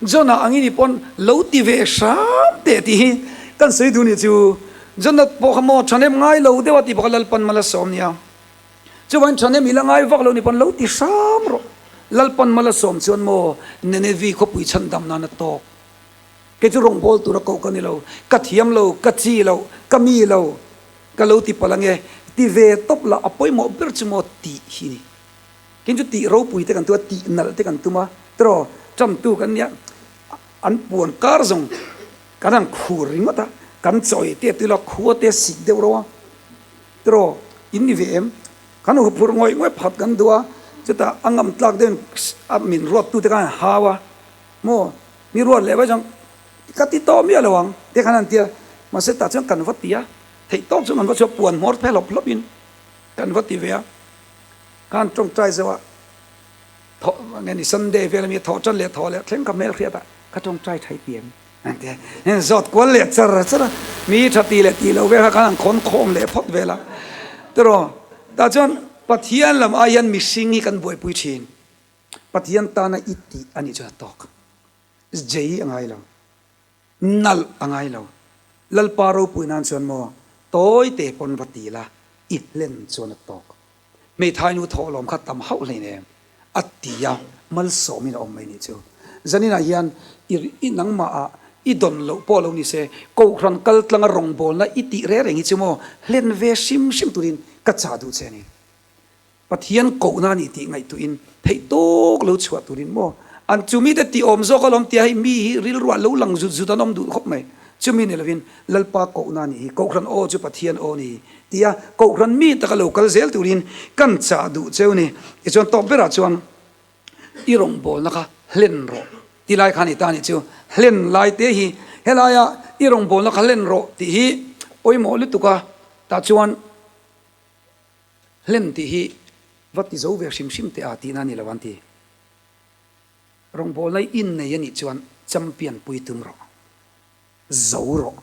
Speaker 1: John-a angin i pawn lo ti ve hram teh tih hi kan sawi duh nih chu. John-a pawh kha maw thahnem ngai lo deuh a tih pawh kha Lalpan mal a sawm nia. Chuan thahnem i la ngai vak lo ni pawn lo ti hram rawh. Lalpan mal a sawm chuan maw Nenevi khawpui chhandam nan a tawk. Kei chu rawngbâwl tura koh ka ni lo, ka thiam lo, ka chi lo, ka mi lo, ka lo ti palh ange. Ti ve tawp lah a pawimawh ber chu maw tih hi ni. Kei chu tih ropui te kan tum a, tih nalh te kan tum a, tiraw ṭantu kan nia, an puan kar zawng kan han khur ringawt a, kan chawi te tui la khua te sik deuh ro a. Tiraw, in ni ve em? Kan huphurh ngawih ngawih phat kan duh a, chutah a ngam tlak deuhin a min ruattute khan an hau a, maw mi ruat leh vai chuan ka ti tawh miah lo ang te khan an ti a, mahse tah chuan kan va ti a, theih tawk chuan kan va chhuak puan hmawr phe hlawp hlawpin kan va ti ve a, khan tawngtai zeuh a, thawh nge ni Sunday vel ami thawh tan leh thawh leh thleng ka hmelhriat a, ka tawngtai thai ti em? An zawt kual leh char char a, mi tha ti leh ti lo vel kha khan an khawn khawm leh phawt vel a. Tiraw, tah chuan Pathian lam ai hian mihring hi kan buaipui thin. Pathian tana i tih a nih chuan a tawk. Jei a ngai lo. Nalh a ngai lo. Lalpa ropui nan chuan maw tawi te pawn va ti la, i hlen chuan a tawk. Hmeithai nu thawhlawm kha tam hauh hlein em? A ti a, malsawmin a awm mai nih chu. Zaninah hian i i nangmahah i dawn loh pawh lo ni se, Kohhran kal tlanga rawngbawlna i tih reng reng hi chu maw hlen ve hrim hrim turin ka chah duh che a ni. Pathian kohna a ni tih ngaihtuahin theih tawk lo chhuah turin maw an chu mite tih awm zawk alawm tia hei mi hi rilruah lo lang zut zut an awm duh khawp mai. Chumi ni lovin Lalpa kohna a nih hi, Kohhran aw chu Pathian aw a ni tia Kohhran mi taka lo kal zel turin kan chah duh cheu ni. Tichuan tawp berah chuan i rawngbawlna kha hlen rawh ti lai kha a ni ta a nih chu. Hlen lai te hi helaia i rawngbawlna kha hlen rawh tih hi pawimawh lutuk a, tah chuan hlen tih hi va ti zo ve hrim hrim teh a tihna a ni lo an ti. Rawngbawlna i innei a nih chuan champion pui tum rawh. Zo rawh.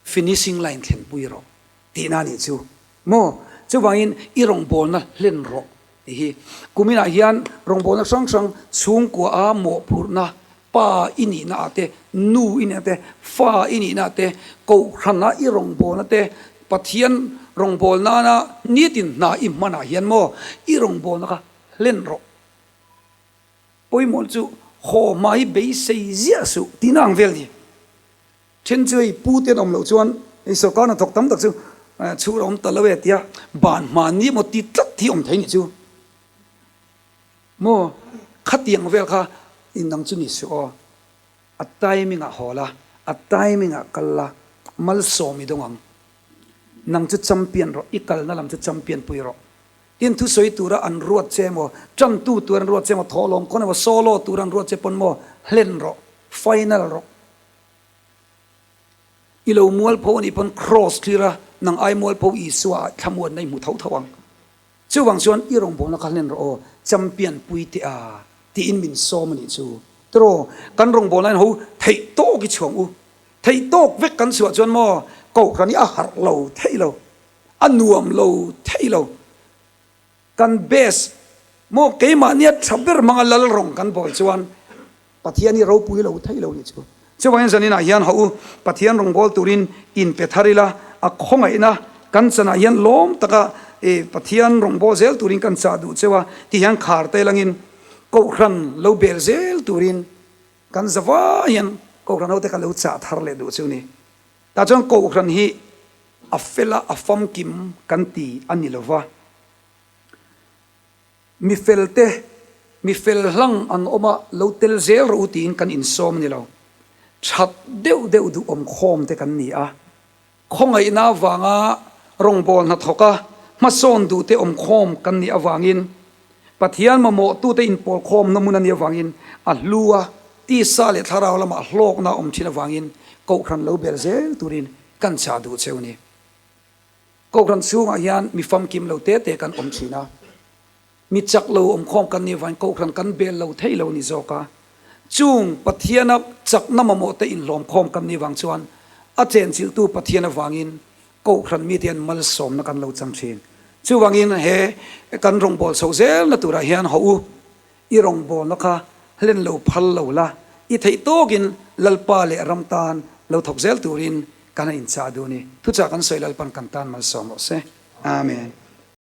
Speaker 1: Finishing line thlen pui rawh tihna a nih chu maw? Chuvangin i rawngbawlna hlen rawh tih hi kuminah hian rawngbawlna hrang hrang chhungkua a mawhphurhna. Pa i nihna ah te, nu i nihna te, fa i nihna ah te, kohhran ah i rawngbawlna te, Pathian rawngbâwl nâna nitin hna i hmanah hian maw i rawngbâwlna kha hlen rawh. Pawimawh chu haw hma hi beisei ziah suh tihna ang vel ni. Then chu hei pu te an awm loh chuan hei sorkar hnathawk tam tak chu chhur a awm ta lo e tia ban hma ni emaw ti tlat hi awm thei ni chu. Maw khatiang vel kha inang chu ni suh aw. A timing ah haw la, a timing ah kal la, malsawm i dawng ang. Nang chu champion rawh, i kalna lam chu champion pui rawh. Tin thusawi tura an ruat che emaw, tantu tur an ruat che emaw, thawhlawm khawn emaw, solo tur an ruat che pawn maw, hlen rawh, final rawh. I lo mualpho anih pawn cross thlir a, nang ai mualpho Isua ah thlamuanna i hmu tho tho ang. Chuvang chuan i rawngbawlna kha hlen rawh aw, champion pui teh a, tiin min sawm a nih chu. Tiraw, kan rawngbawlna in ho theih tawk i chhuang u. Theih tawk vek kan chhuah chuan maw kohhran hi a harh lo theih lo, a nuam lo theih lo. Kan best maw keimahnia tha ber hmanga lal rawng kan bawl chuan Pathian hi ropui lo thei lo ni chu. Chuvangin zaninah hian hauh u, Pathian rawngbâwl turin inpe thar ila, a khawngaihna kan chanah hian lawm taka Pathian rawngbâwl zel turin kan chah duh cheu a, ti hian khar te langin Kohhran lo bel zel turin kan zavai hian Kohhran hote kha lo chah thar leh duh chu ni. Tah chuan Kohhran hi a fel a, a famkim kan ti a ni lova. Mi fel te, mi fel hlang an awm a, lo tel zel rawh u tiin kan insawm a ni lo. That deuh deuh duh awm khawm te kan ni a. Khawngaihna avanga rawngbâwl hnathawk a, hmasawn duh te awm khawm kan nih avangin, Pathian mamawhtute inpawl khawmna hmun a nih avangin a hlu a, tisa leh thlarau lamah hlawkna a awm thin avangin Kohhran lo bel zel turin kan chah duh cheu ni. Kohhran chhungah hian mi famkim lo te te kan awm thin a, mi chak lo awmkhawm kan nih avangin Kohhran kan bel lo thei lo ni zawk a. Chung Pathiana chakna mamawh te inhlawmkhawm kan nih vang chuan a chenchilhtu Pathian avangin Kohhran mite hian malsawmna kan lo chang thin. Chuvangin he kan rawngbâwl chhoh zelna turah hian hawh u, I rawngbawlna kha hlen lo phal lo la, i theih tawkin Lalpa leh ram tan lo thawk zel turin kan a inchah duh a ni. Thuchah kan sawi Lalpan kan tan malsawm rawh se. Amen.